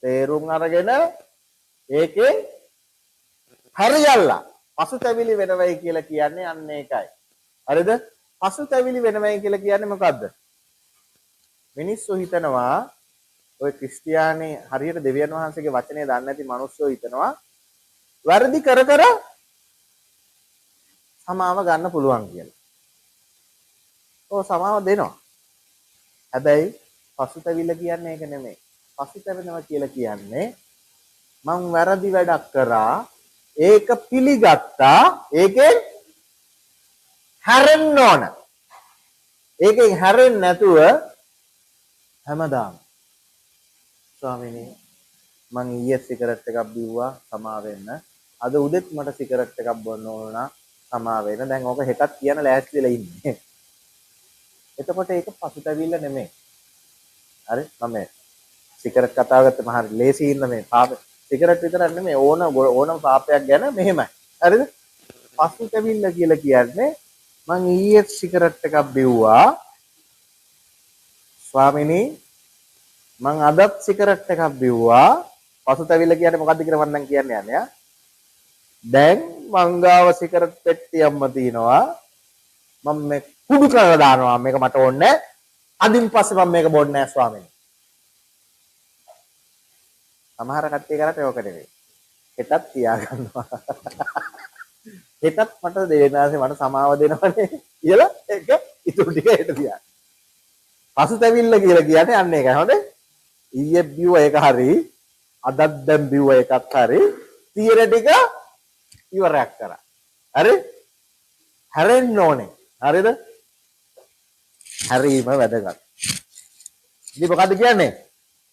තේරුම් අරගෙන ඒකෙන් හරියල්ලා. පසුතැවිලි වෙනවයි කියලා කියන්නේ අන්න ඒකයි. හරිද? පසුතැවිලි වෙනවයි කියලා කියන්නේ මොකද්ද? මිනිස්සු හිතනවා ඔය ක්‍රිස්තියානි හරියට දෙවියන් වහන්සේගේ වචනය දන්නේ නැති මිනිස්සු හිතනවා වැරදි කර කර සමාව ගන්න පුළුවන් කියලා. ඔව් සමාව දෙනවා. හැබැයි පසුතැවිල්ල කියන්නේ ඒක නෙමෙයි. පසුතැවෙනවා කියලා කියන්නේ මං වැරදි වැඩක් කරා, ඒක පිළිගත්තා, ඒකෙන් හැරෙන්න ඕන. ඒකෙන් හැරෙන්නේ නැතුව හැමදාම ස්වාමීනි මං ඊයේ සිගරට් එකක් බිව්වා සමා වෙන්න. අද උදෙත් මට සිගරට් එකක් බොන්න ඕන වුණා සමා වෙන්න. දැන් ඕක හෙටත් කියන ලෑස්ති වෙලා ඉන්නේ. එතකොට ඒක පසුතැවිල්ල නෙමෙයි. හරි මම සිගරට් කතාව ගත්තම හරි ලේසි ඉන්න මේ පාප සිගරට් විතරක් නෙමෙයි ඕන ඕනම පාපයක් ගැන මෙහෙමයි. හරිද? පසුතැවිල්ල කියලා කියන්නේ මං ඊයේ සිගරට් එකක් බිව්වා ස්වාමිනී මං අදත් සිගරට් එකක් බිව්වා. පසුතැවිල්ල කියන්නේ මොකද්ද කියලා මං දැන් කියන්න යන්නේ. දැන් මං ගාව සිගරට් පෙට්ටියක්ම තියෙනවා. මම මේ කුඩු කරලා දානවා. මේක මට ඕනේ නෑ. අදින් පස්සේ මම මේක බොන්නේ නෑ ස්වාමීනි. සමහර කට්ටිය කරන්නේ ඕක නෙවෙයි. හෙටත් තියාගන්නවා. හෙටත් මට දෙවියන්වහන්සේ මට සමාව දෙනවනේ කියලා ඒක ඉතුරු ටික හෙට තියාගන්න. පසුතැවිල්ල කියලා කියන්නේ අන්න ඒකයි. හොඳේ? ඊයේ බිව්ව එක හරි, අදත් දැන් බිව්ව එකත් හරි, තියෙන ටික ඉවරයක් කරා. හරි? හැරෙන්න ඕනේ. හරිද? හැරීම වැදගත්. ඉතින් මොකද්ද කියන්නේ?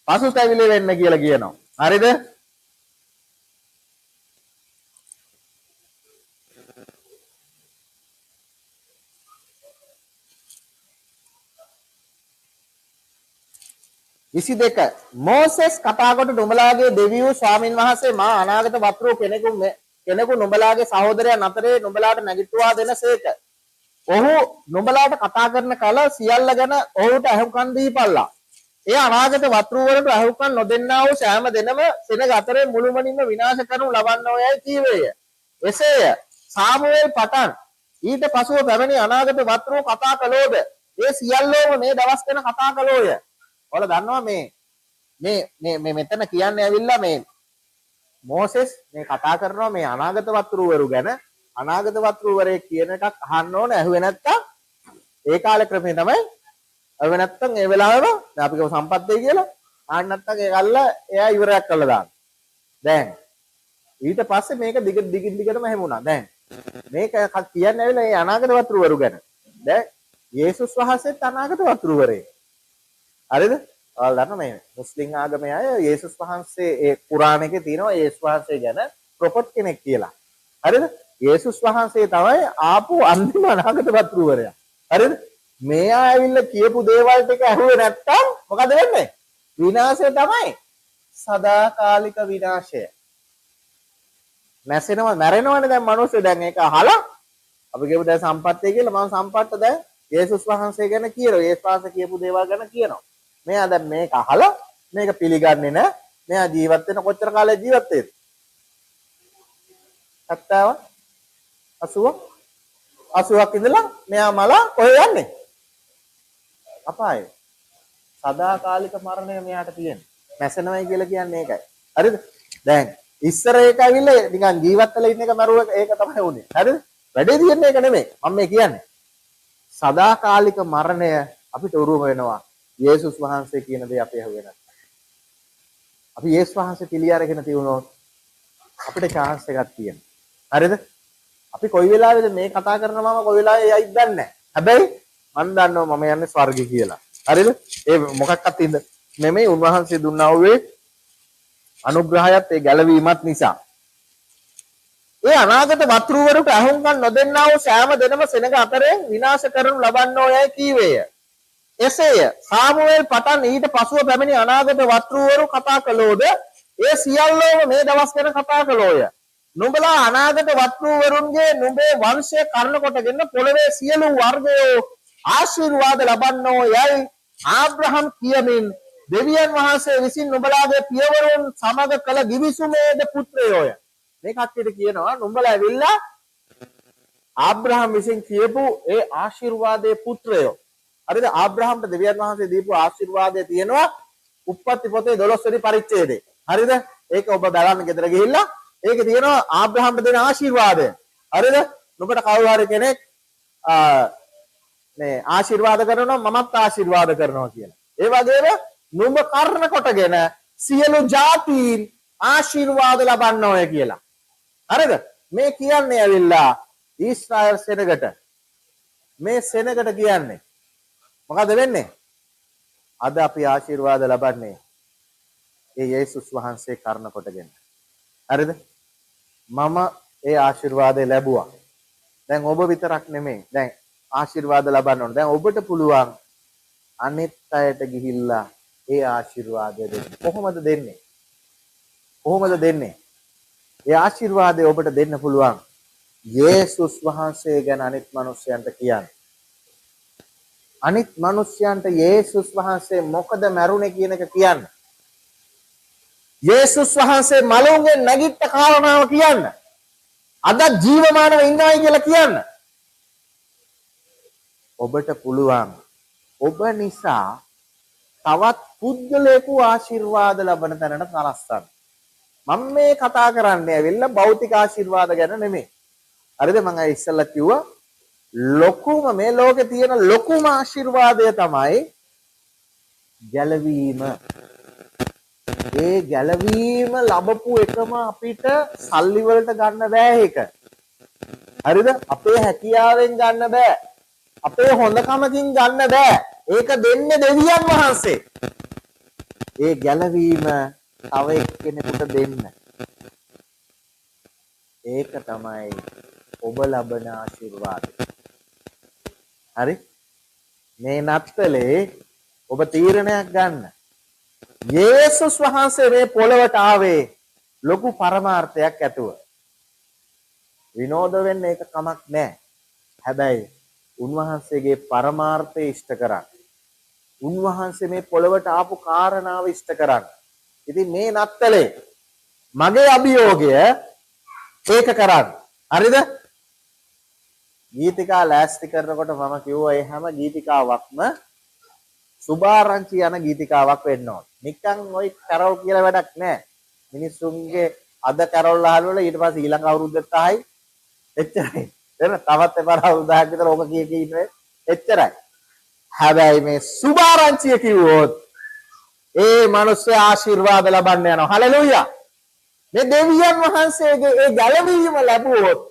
පසුතැවිලි වෙන්න කියලා කියනවා. හරිද? 22 මෝසෙස් කතා කොට නුඹලාගේ දෙවියෝ ස්වාමින් වහන්සේ මා අනාගත වත්‍රෝ කෙනෙකු නුඹලාගේ සහෝදරයන් අතරේ නුඹලාට නැගිටුවා දෙනසේක. ඔහු නුඹලාට කතා කරන කල සියල්ල ගැන ඔහුට ඇහුම්කන් දීපල්ලා. ඒ අනාගත වත්‍රූවලට ඇහුම්කන් නොදෙන්නා වූ සෑම දෙනම සෙනග අතරේ මුළුමනින්ම විනාශ කරනු ලබන්නෝ යයි කීවේය. එසේය සාමුවෙල් පටන් ඊට පසුව පැමිණි අනාගත වත්‍රෝ කතා කළෝද? ඒ සියල්ලෝම මේ දවස් ගැන කතා කළෝය. ඔයාලා දන්නවා මේ මේ මේ මේ මෙතන කියන්නේ ඇවිල්ලා මේ මෝසෙස් මේ කතා කරනවා මේ අනාගත වත්‍රූවරු ගැන. අනාගත වත්‍රූවරේ කියන එකක් අහන්න ඕන. ඇහුවේ නැත්තම් ඒ කාලේ ක්‍රමේ තමයි. ඇහුවේ නැත්තම් ඒ වෙලාවෙම දැන් අපි කියමු සම්පත් දෙයි කියලා. අහන්න නැත්තම් ඒක අල්ල එයා ඉවරයක් කරලා දානවා. දැන් ඊට පස්සේ මේක දිග දිගින් දිගටම එහෙම වුණා. දැන් මේක කියන්නේ ඇවිල්ලා මේ අනාගත වත්‍රූවරු ගැන. දැන් යේසුස් වහන්සේත් අනාගත වත්‍රූවරේ. හරිද? ඔයාලා දන්නවා මේ මුස්ලිම් ආගමේ අය යේසුස් වහන්සේ ඒ කුරාන එකේ තියෙනවා යේසුස් වහන්සේ ගැන ප්‍රොෆට් කෙනෙක් කියලා. හරිද? යේසුස් වහන්සේ තමයි ආපු අන්තිම අනාගත වත්‍රූවරයා. හරිද? මෙයා ඇවිල්ලා කියපු දේවල් ටික ඇහුවේ නැත්තම් මොකද වෙන්නේ? විනාශය තමයි. සදාකාලික විනාශය. නැසෙනවා, මැරෙනවනේ දැන් මිනිස්සු. දැන් ඒක අහලා අපි කියමු දැන් සම්පත්තිය කියලා. මම සම්පත්ත දැන් යේසුස් වහන්සේ ගැන කියනවා. යේසුස් වහන්සේ කියපු දේවල් ගැන කියනවා. මෙයා දැන් මේක අහලා මේක පිළිගන්නේ නැහැ. මෙයා ජීවත් වෙන කොච්චර කාලයක් ජීවත් වෙයිද? 70 80 80ක් ඉඳලා මෙයා මලා කොහෙ යන්නේ? අපායේ. සදාකාලික මරණය මෙයාට තියෙන්නේ. නැසෙනවයි කියලා කියන්නේ ඒකයි. හරිද? දැන් ඉස්සර ඒක ඇවිල්ලා නිකන් ජීවත් වෙලා ඉන්න එක මරුව ඒක තමයි වුනේ. හරිද? වැඩේ තියෙන්නේ ඒක නෙමෙයි. මම මේ කියන්නේ සදාකාලික මරණය අපිට උරුම වෙනවා. යේසුස් වහන්සේ කියන දේ අපි ඇහුවේ නැත්නම්. අපි යේසුස් වහන්සේ පිළි අරගෙන තියුණොත් අපිට chance එකක් තියෙනවා. හරිද? අපි කොයි වෙලාවෙද මේ කතා කරන මම කොයි වෙලාවෙ යයිද දන්නේ නැහැ. හැබැයි මන් දන්නවා මම යන්නේ ස්වර්ගෙ කියලා. හරිද? ඒ මොකක්වත් ඉඳ නෙමෙයි, උන්වහන්සේ දුන්නා වූ අනුග්‍රහයත් ඒ ගැලවීමත් නිසා. ඒ අනාගත වත්‍රූවරුට ඇහුම්කන් නොදෙන්නා වූ සෑම දෙනම සෙනඟ අතරෙන් විනාශ කරනු ලබන්නෝ යයි කීවේය. එසේය සාමුවෙල් පටන් ඊට පසුව පැමිණි අනාගත වත්‍රූවරු කතා කළෝද? ඒ සියල්ලෝම මේ දවස් ගැන කතා කළෝය. නුඹලා අනාගත වත්‍රූවරුන්ගේ නුඹේ වංශය කරන කොටගෙන පොළවේ සියලු වර්ගයෝ ආශිර්වාද ලබන්නෝ යයි ආබ්‍රහම් කියමින් දෙවියන් වහන්සේ විසින් නුඹලාගේ පියවරුන් සමග කළ ගිවිසුමේද පුත්‍රයෝය. මේ කට්ටියට කියනවා නුඹලා ඇවිල්ලා ආබ්‍රහම් විසින් කියපු ඒ ආශිර්වාදයේ පුත්‍රයෝ. හරිද? ආබ්‍රහම්ට දෙවියන් වහන්සේ දීපු ආශිර්වාදය තියෙනවා උප්පත්ති පොතේ 12 වෙනි පරිච්ඡේදයේ. හරිද? ඒක ඔබ බලන්න ගෙදර ගිහිල්ලා. ඒකේ තියෙනවා ආබ්‍රහම්ට දෙන ආශිර්වාදය. හරිද? නුඹට කවුරු හරි කෙනෙක් මේ ආශිර්වාද කරනවා මමත් ආශිර්වාද කරනවා කියලා. ඒ වගේම නුඹ කරන කොටගෙන සියලු ජාතීන් ආශිර්වාද ලබන්න ඕය කියලා. හරිද? මේ කියන්නේ ඇවිල්ලා ඊශ්‍රායල් සෙනගට. මේ සෙනගට කියන්නේ මොකද වෙන්නේ? අද අපි ආශිර්වාද ලබන්නේ ඒ යේසුස් වහන්සේ කරන කොටගෙන. හරිද? මම ඒ ආශිර්වාදය ලැබුවා. දැන් ඔබ විතරක් නෙමෙයි. දැන් ආශිර්වාද ලබන්න ඕන. දැන් ඔබට පුළුවන් අනිත් අයට ගිහිල්ලා ඒ ආශිර්වාදය දෙන්න. කොහොමද දෙන්නේ? කොහොමද දෙන්නේ? ඒ ආශිර්වාදය ඔබට දෙන්න පුළුවන් යේසුස් වහන්සේ ගැන අනිත් මිනිස්යන්ට කියන්න. අනිත් මිනිස්යන්ට යේසුස් වහන්සේ මොකද මැරුණේ කියන එක කියන්න. යේසුස් වහන්සේ මලුන්ගෙන් නැගිට කාරණාව කියන්න. අදත් ජීවමානව ඉන්නවයි කියලා කියන්න. ඔබට පුළුවන් ඔබ නිසා තවත් පුද්ගලයෙකු ආශිර්වාද ලබන තැනට සලස්සන්න. මම මේ කතා කරන්නේ ඇවිල්ලා භෞතික ආශිර්වාද ගැන නෙමෙයි. හරිද? මම අර ඉස්සෙල්ලා කිව්වා ලොකුම මේ ලෝකේ තියෙන ලොකුම ආශිර්වාදය තමයි ගැලවීම. ඒ ගැලවීම ලැබපු එකම අපිට සල්ලි වලට ගන්න බෑ ඒක. හරිද? අපේ හැකියාවෙන් ගන්න බෑ. අපේ හොඳකමකින් ගන්න බෑ. ඒක දෙන්නේ දෙවියන් වහන්සේ. ඒ ගැලවීම තව එක්කෙනෙකුට දෙන්න. ඒක තමයි ඔබ ලබන ආශිර්වාදය. හරි? මේ නත්තලේ ඔබ තීරණයක් ගන්න. යේසුස් වහන්සේ මේ පොළවට ආවේ ලොකු පරමාර්ථයක් ඇතුව. විනෝද වෙන්න ඒක කමක් නෑ. හැබැයි උන්වහන්සේගේ පරමාර්ථය ඉෂ්ට කරන්න. උන්වහන්සේ මේ පොළවට ආපු කාරණාව ඉෂ්ට කරන්න. ඉතින් මේ නත්තලේ මගේ අභියෝගය ඒක කරන්න. හරිද? ගීතිකා ලෑස්ති කරනකොට මම කිව්වා ඒ හැම ගීතිකාවක්ම සුභාරංචි යන ගීතිකාවක් වෙන්න ඕන. නිකන් ওই කැරොල් කියලා වැඩක් නෑ. මිනිස්සුන්ගේ අද කැරොල් අහලවල ඊට පස්සේ ඊළඟ අවුරුද්දට ආයි එච්චරයි. එතන තවත් එපාර අවුරුදු 10ක් විතර ඕක කිය කී ඉන්නේ එච්චරයි. හැබැයි මේ සුභාරංචිය කිව්වොත් ඒ මිනිස්සු ආශිර්වාද ලබන්න යනවා. හලෙලූයා. මේ දෙවියන් වහන්සේගේ ඒ ගැලවීම ලැබුවොත්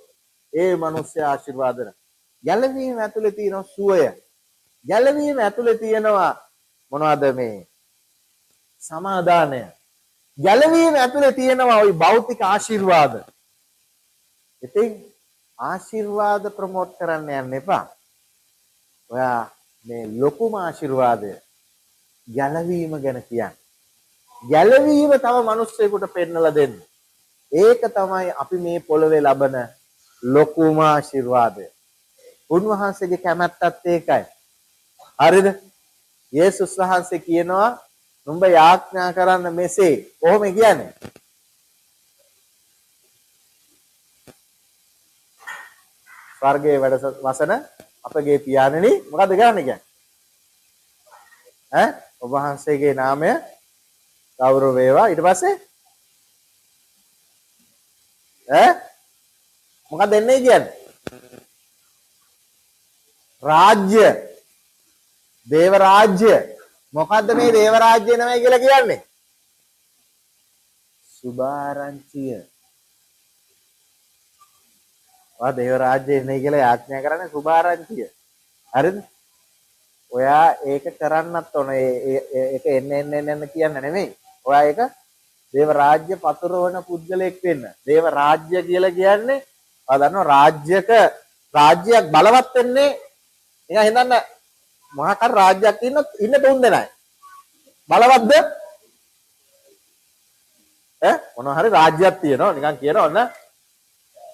ඒ මිනිස්සු ආශිර්වාද වෙනවා. ගැලවීම ඇතුලේ තියෙන සුවය. ගැලවීම ඇතුලේ තියෙනවා මොනවද මේ සමාදානය. ගැලවීම ඇතුලේ තියෙනවා ওই භෞතික ආශිර්වාද. ඉතින් ආශිර්වාද ප්‍රමෝට් කරන්න යන්න එපා. ඔයා මේ ලොකුම ආශිර්වාදය ගැලවීම ගැන කියන්න. ගැලවීම තව මිනිස්සෙකුට පෙන්නලා දෙන්න. ඒක තමයි අපි මේ පොළවේ ලබන ලොකුම ආශිර්වාදය. උන්වහන්සේගේ කැමැත්තත් ඒකයි. හරිද? යේසුස් වහන්සේ කියනවා නුඹ යාඥා කරන්න මෙසේ. කොහොම කියන්නේ? ස්වර්ගයේ වැඩ වසන අපගේ පියාණෙනි මොකද්ද කරන්න කියන්නේ? ඈ ඔබ වහන්සේගේ නාමය ගෞරව වේවා. ඊට පස්සේ ඈ මොකද්ද එන්නේ කියන්නේ? රාජ්‍ය, දේව රාජ්‍ය. මොකද්ද මේ දේව රාජ්‍ය නෙමෙයි කියලා කියන්නේ? සුභාරංචිය. වා දේව රාජ්‍ය එන්නේ කියලා යාඥා කරන්නේ සුභාරංචිය. හරිද? ඔයා ඒක කරන්නත් ඕන. ඒක එන්න එන්න එන්න කියන්න නෙමෙයි. ඔයා ඒක දේව රාජ්‍ය පතුරවන පුද්ගලයෙක් වෙන්න. දේව රාජ්‍ය කියලා කියන්නේ ඔයා දන්නවා රාජ්‍යක රාජ්‍යයක් බලවත් වෙන්නේ නිකන් හිතන්න මොකක් හරි රාජ්‍යයක් ඉන්න තුන් දෙනයි. බලවත්ද? ඈ මොනවා හරි රාජ්‍යයක් තියෙනවා නිකන් කියනවා ඔන්න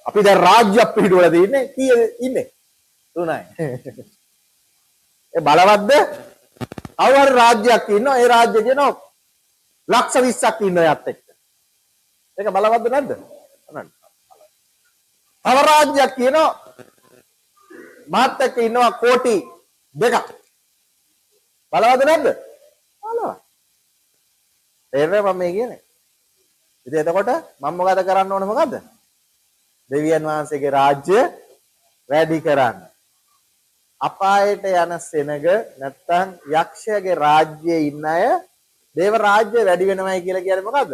අපි දැන් රාජ්‍යයක් පිහිටුවලා තියෙන්නේ කීයද ඉන්නේ? තුනයි. ඒ බලවත්ද? කවුරු හරි රාජ්‍යයක් ඉන්නවා ඒ රාජ්‍ය කියනවා ලක්ෂ 20ක් ඉන්නවා එයත් එක්ක. ඒක බලවත්ද නැද්ද? තව රාජ්‍යයක් කියනවා මාත් එක්ක ඉන්නවා කෝටි 2ක්. බලවත්ද නැද්ද? බලවත්. තේරෙනවද මම මේ කියන්නේ? ඉතින් එතකොට මම මොකද කරන්න ඕන මොකද්ද? දෙවියන් වහන්සේගේ රාජ්‍ය වැඩි කරන්න. අපායට යන සෙනග නැත්තම් යක්ෂයාගේ රාජ්‍යයේ ඉන්න අය දේව රාජ්‍ය වැඩි වෙනවයි කියලා කියන්නේ මොකද්ද?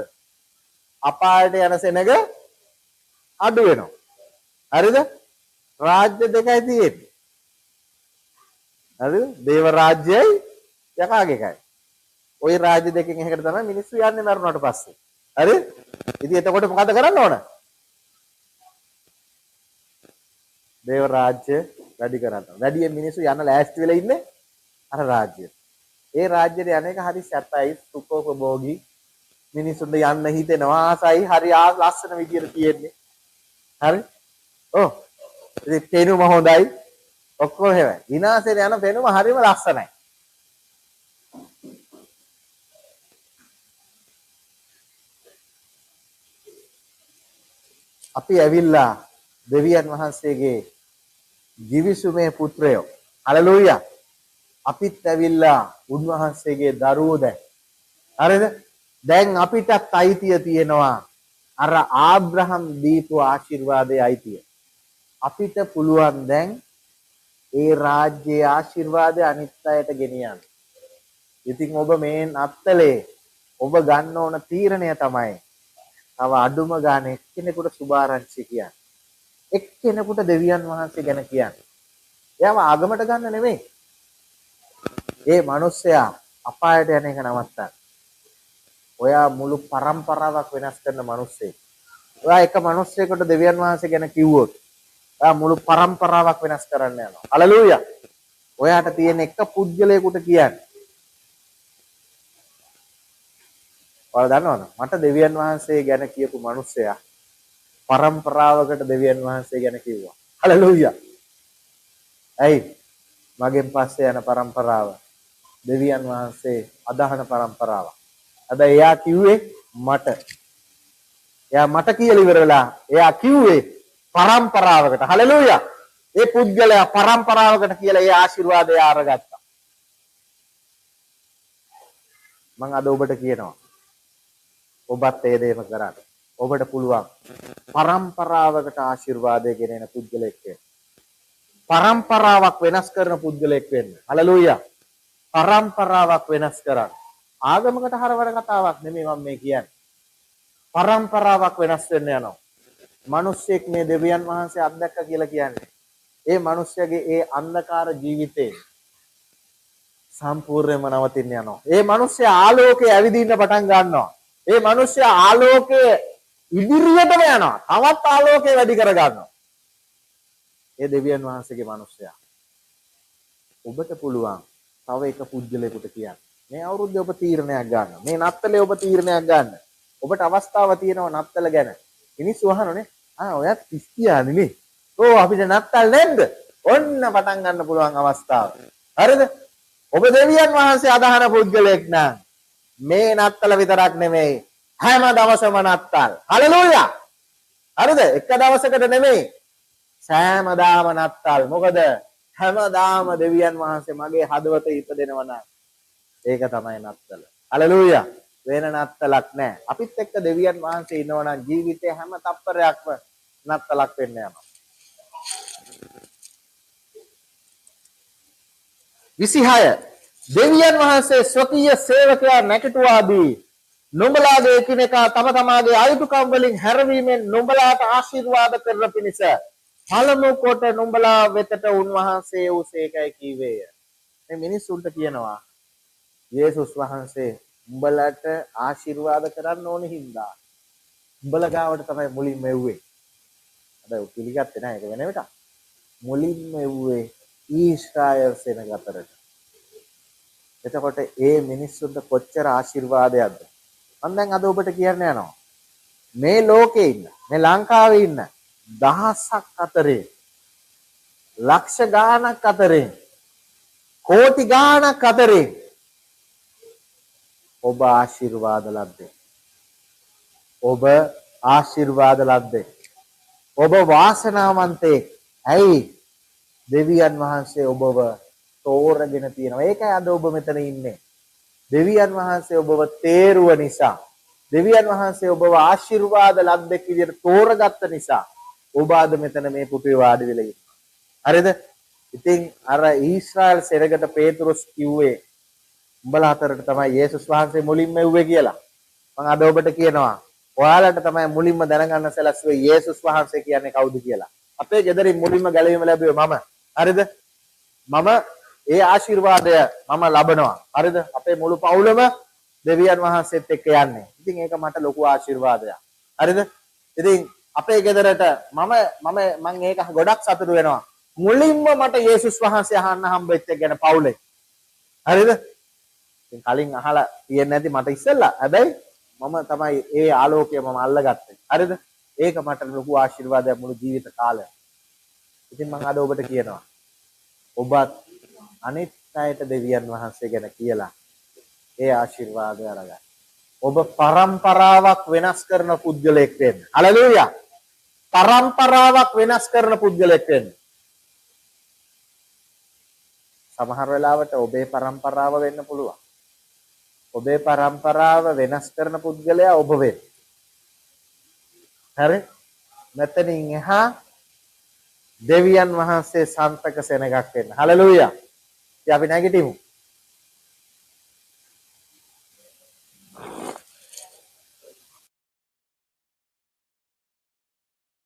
අපායට යන සෙනග අඩු වෙනවා. හරිද? රාජ්‍ය දෙකයි තියෙන්නේ. හරිද? දේව රාජ්‍යයි යකාගේ එකයි. ওই රාජ්‍ය දෙකෙන් එකකට තමයි මිනිස්සු යන්නේ මරුණාට පස්සේ. හරි? ඉතින් එතකොට මොකද කරන්න ඕන? දේව රාජ්‍ය වැඩි කරන්න. වැඩියෙන් මිනිස්සු යන ලෑස්ති වෙලා ඉන්නේ අර රාජ්‍යයට. ඒ රාජ්‍යයට යන එක හරි සැපයි, සුඛෝපභෝගී. මිනිස්සුන්ට යන්න හිතෙනවා, ආසයි, හරි ලස්සන විදියට තියෙන්නේ. හරි? ඔව්. ඉතින් පෙනුම හොඳයි. ඔක්කොම එහෙමයි. විනාශයට යන පෙනුම හරිම ලස්සනයි. අපි ඇවිල්ලා දෙවියන් වහන්සේගේ ගිවිසුමේ පුත්‍රයෝ. හලෙලූයා. අපිත් ඇවිල්ලා උන්වහන්සේගේ දරුවෝ දැන්. හරිද? දැන් අපිටත් අයිතිය තියෙනවා අර ආබ්‍රහම් දීපු ආශිර්වාදයේ අයිතිය. අපිට පුළුවන් දැන් ඒ රාජ්‍යයේ ආශිර්වාදය අනිත් අයට ගෙනියන්න. ඉතින් ඔබ මේ නත්තලේ ඔබ ගන්න ඕන තීරණය තමයි තව අඩුම ගානේ එක්කෙනෙකුට සුභාරංචි කියන්න. එක්කෙනෙකුට දෙවියන් වහන්සේ ගැන කියන්න. එයාව ආගමට ගන්න නෙමෙයි. ඒ මිනිස්සයා අපායට යන එක නවත්තන්න. ඔයා මුළු පරම්පරාවක් වෙනස් කරන මිනිස්සෙක්. ඔයා එක මිනිස්සෙකුට දෙවියන් වහන්සේ ගැන කිව්වොත් ඔයා මුළු පරම්පරාවක් වෙනස් කරන්න යනවා. හලෙලූයා. ඔයාට තියෙන එක පුද්ගලයෙකුට කියන්න. ඔයාලා දන්නවද? මට දෙවියන් වහන්සේ ගැන කියපු මිනිස්සයා පරම්පරාවකට දෙවියන් වහන්සේ ගැන කිව්වා. හලෙලූයා. ඇයි? මගෙන් පස්සේ යන පරම්පරාව දෙවියන් වහන්සේ අදහන පරම්පරාවක්. හැබැයි එයා කිව්වේ මට. එයා මට කියලා ඉවර වෙලා එයා කිව්වේ පරම්පරාවකට. හලෙලූයා. ඒ පුද්ගලයා පරම්පරාවකට කියලා ඒ ආශිර්වාදය අරගත්තා. මං අද ඔබට කියනවා, ඔබත් ඒ දේම කරන්න. ඔබට පුළුවන් පරම්පරාවකට ආශිර්වාදය ගෙනෙන පුද්ගලෙක් වෙන්න. පරම්පරාවක් වෙනස් කරන පුද්ගලෙක් වෙන්න. හලෙලූයා. පරම්පරාවක් වෙනස් කරන්න. ආගමකට හරවන කතාවක් නෙමෙයි මම මේ කියන්නේ. පරම්පරාවක් වෙනස් වෙන්න යනවා. මිනිස්සෙක් මේ දෙවියන් වහන්සේ අත්දැක්ක කියලා කියන්නේ ඒ මිනිස්සයාගේ ඒ අන්ධකාර ජීවිතේ සම්පූර්ණයෙන්ම නවතින්න යනවා. ඒ මිනිස්සයා ආලෝකයේ ඇවිදින්න පටන් ගන්නවා. ඒ මිනිස්සයා ආලෝකයේ ඉදිරියටම යනවා. තවත් ආලෝකය වැඩි කර ගන්නවා. ඒ දෙවියන් වහන්සේගේ මිනිස්සයා. ඔබට පුළුවන් තව එක පුද්ගලයෙකුට කියන්න. මේ අවුරුද්දේ ඔබ තීරණයක් ගන්න. මේ නත්තලේ ඔබ තීරණයක් ගන්න. ඔබට අවස්ථාව තියෙනවා නත්තල ගැන. මිනිස්සු අහනෝනේ, ආ ඔයත් ක්‍රිස්තියානි නේ. ඔව් අපිට නත්තල් නැද්ද? ඔන්න පටන් ගන්න පුළුවන් අවස්ථාව. හරිද? ඔබ දෙවියන් වහන්සේ අදහන පුද්ගලයෙක් නම් මේ නත්තල විතරක් නෙමෙයි, හැම දවසම නත්තල්. හලෙලූයා. හරිද? එක දවසකට නෙමෙයි, සෑමදාම නත්තල්. මොකද හැමදාම දෙවියන් වහන්සේ මගේ හදවත ඉපදෙනවා නම් ඒක තමයි නත්තල. හලෙලූයා. වෙන නත්තලක් නෑ. අපිත් එක්ක දෙවියන් වහන්සේ ඉන්නවා නම් ජීවිතේ හැම තප්පරයක්ම නත්තලක් වෙන්න යනවා. 26 දෙවියන් වහන්සේ ස්වකීය සේවකයා නැකටුවා දී නුඹලාගේ එකිනෙකා තම තමාගේ අයුතුකම් වලින් හැරවීමෙන් නුඹලාට ආශිර්වාද කරන පිණිස පළමු කොට නුඹලා වෙතට උන්වහන්සේ වූසේකයි කීවේය. මේ මිනිස්සුන්ට කියනවා යේසුස් වහන්සේ උඹලට ආශිර්වාද කරන්න ඕන හින්දා උඹලා ගාවට තමයි මුලින්ම එව්වේ. හැබැයි ඔය පිළිගත්තේ නැහැ, ඒක වෙන එකක්. මුලින්ම එව්වේ ඊශ්‍රායල් සෙනග අතරට. එතකොට ඒ මිනිස්සුන්ට කොච්චර ආශිර්වාදයක්ද? මම දැන් අද ඔබට කියන්න යනවා. මේ ලෝකේ ඉන්න, මේ ලංකාවේ ඉන්න දහසක් අතරේ, ලක්ෂ ගාණක් අතරේ, කෝටි ගාණක් අතරේ ඔබ ආශිර්වාද ලද්දේ. ඔබ ආශිර්වාද ලද්දේ. ඔබ වාසනාවන්තයෙක්. ඇයි? දෙවියන් වහන්සේ ඔබව තෝරගෙන තියෙනවා. ඒකයි අද ඔබ මෙතන ඉන්නේ. දෙවියන් වහන්සේ ඔබව තේරුව නිසා, දෙවියන් වහන්සේ ඔබව ආශිර්වාද ලද්දෙක් විදියට තෝරගත්ත නිසා ඔබ අද මෙතන මේ පුටුවේ වාඩි වෙලා ඉන්නවා. හරිද? ඉතින් අර ඊශ්‍රායල් සෙනගට පේතුරුස් කිව්වේ උඹලා අතරට තමයි යේසුස් වහන්සේ මුලින්ම එව්වේ කියලා. මම අද ඔබට කියනවා, ඔයාලට තමයි මුලින්ම දැනගන්න සැලැස්සුවේ යේසුස් වහන්සේ කියන්නේ කවුද කියලා. අපේ ගෙදරින් මුලින්ම ගැලවීම ලැබුවේ මම. හරිද? මම ඒ ආශිර්වාදය මම ලබනවා. හරිද? අපේ මුළු පවුලම දෙවියන් වහන්සේත් එක්ක යන්නේ. ඉතින් ඒක මට ලොකු ආශිර්වාදයක්. හරිද? ඉතින් අපේ ගෙදරට මම මම මං ඒක ගොඩක් සතුටු වෙනවා. මුලින්ම මට යේසුස් වහන්සේ අහන්න හම්බෙච්ච එක ගැන පවුලේ. හරිද? ඉතින් කලින් අහලා තියෙන්නේ නැති මට ඉස්සෙල්ලා. හැබැයි මම තමයි ඒ ආලෝකය මම අල්ලගත්තේ. හරිද? ඒක මට ලොකු ආශිර්වාදයක් මුළු ජීවිත කාලයම. ඉතින් මං අද ඔබට කියනවා, ඔබත් අනිත් අයට දෙවියන් වහන්සේ ගැන කියලා ඒ ආශිර්වාදය අරගන්න. ඔබ පරම්පරාවක් වෙනස් කරන පුද්ගලයෙක් වෙන්න. හලෙලූයා. පරම්පරාවක් වෙනස් කරන පුද්ගලෙක් වෙන්න. සමහර වෙලාවට ඔබේ පරම්පරාව වෙන්න පුළුවන්. ඔබේ පරම්පරාව වෙනස් කරන පුද්ගලයා ඔබ වෙන්න. හරි? මෙතනින් එහා දෙවියන් වහන්සේ සන්තක සෙනගක් වෙන්න. හලෙලූයා. ඉතින් අපි නැගිටිමු.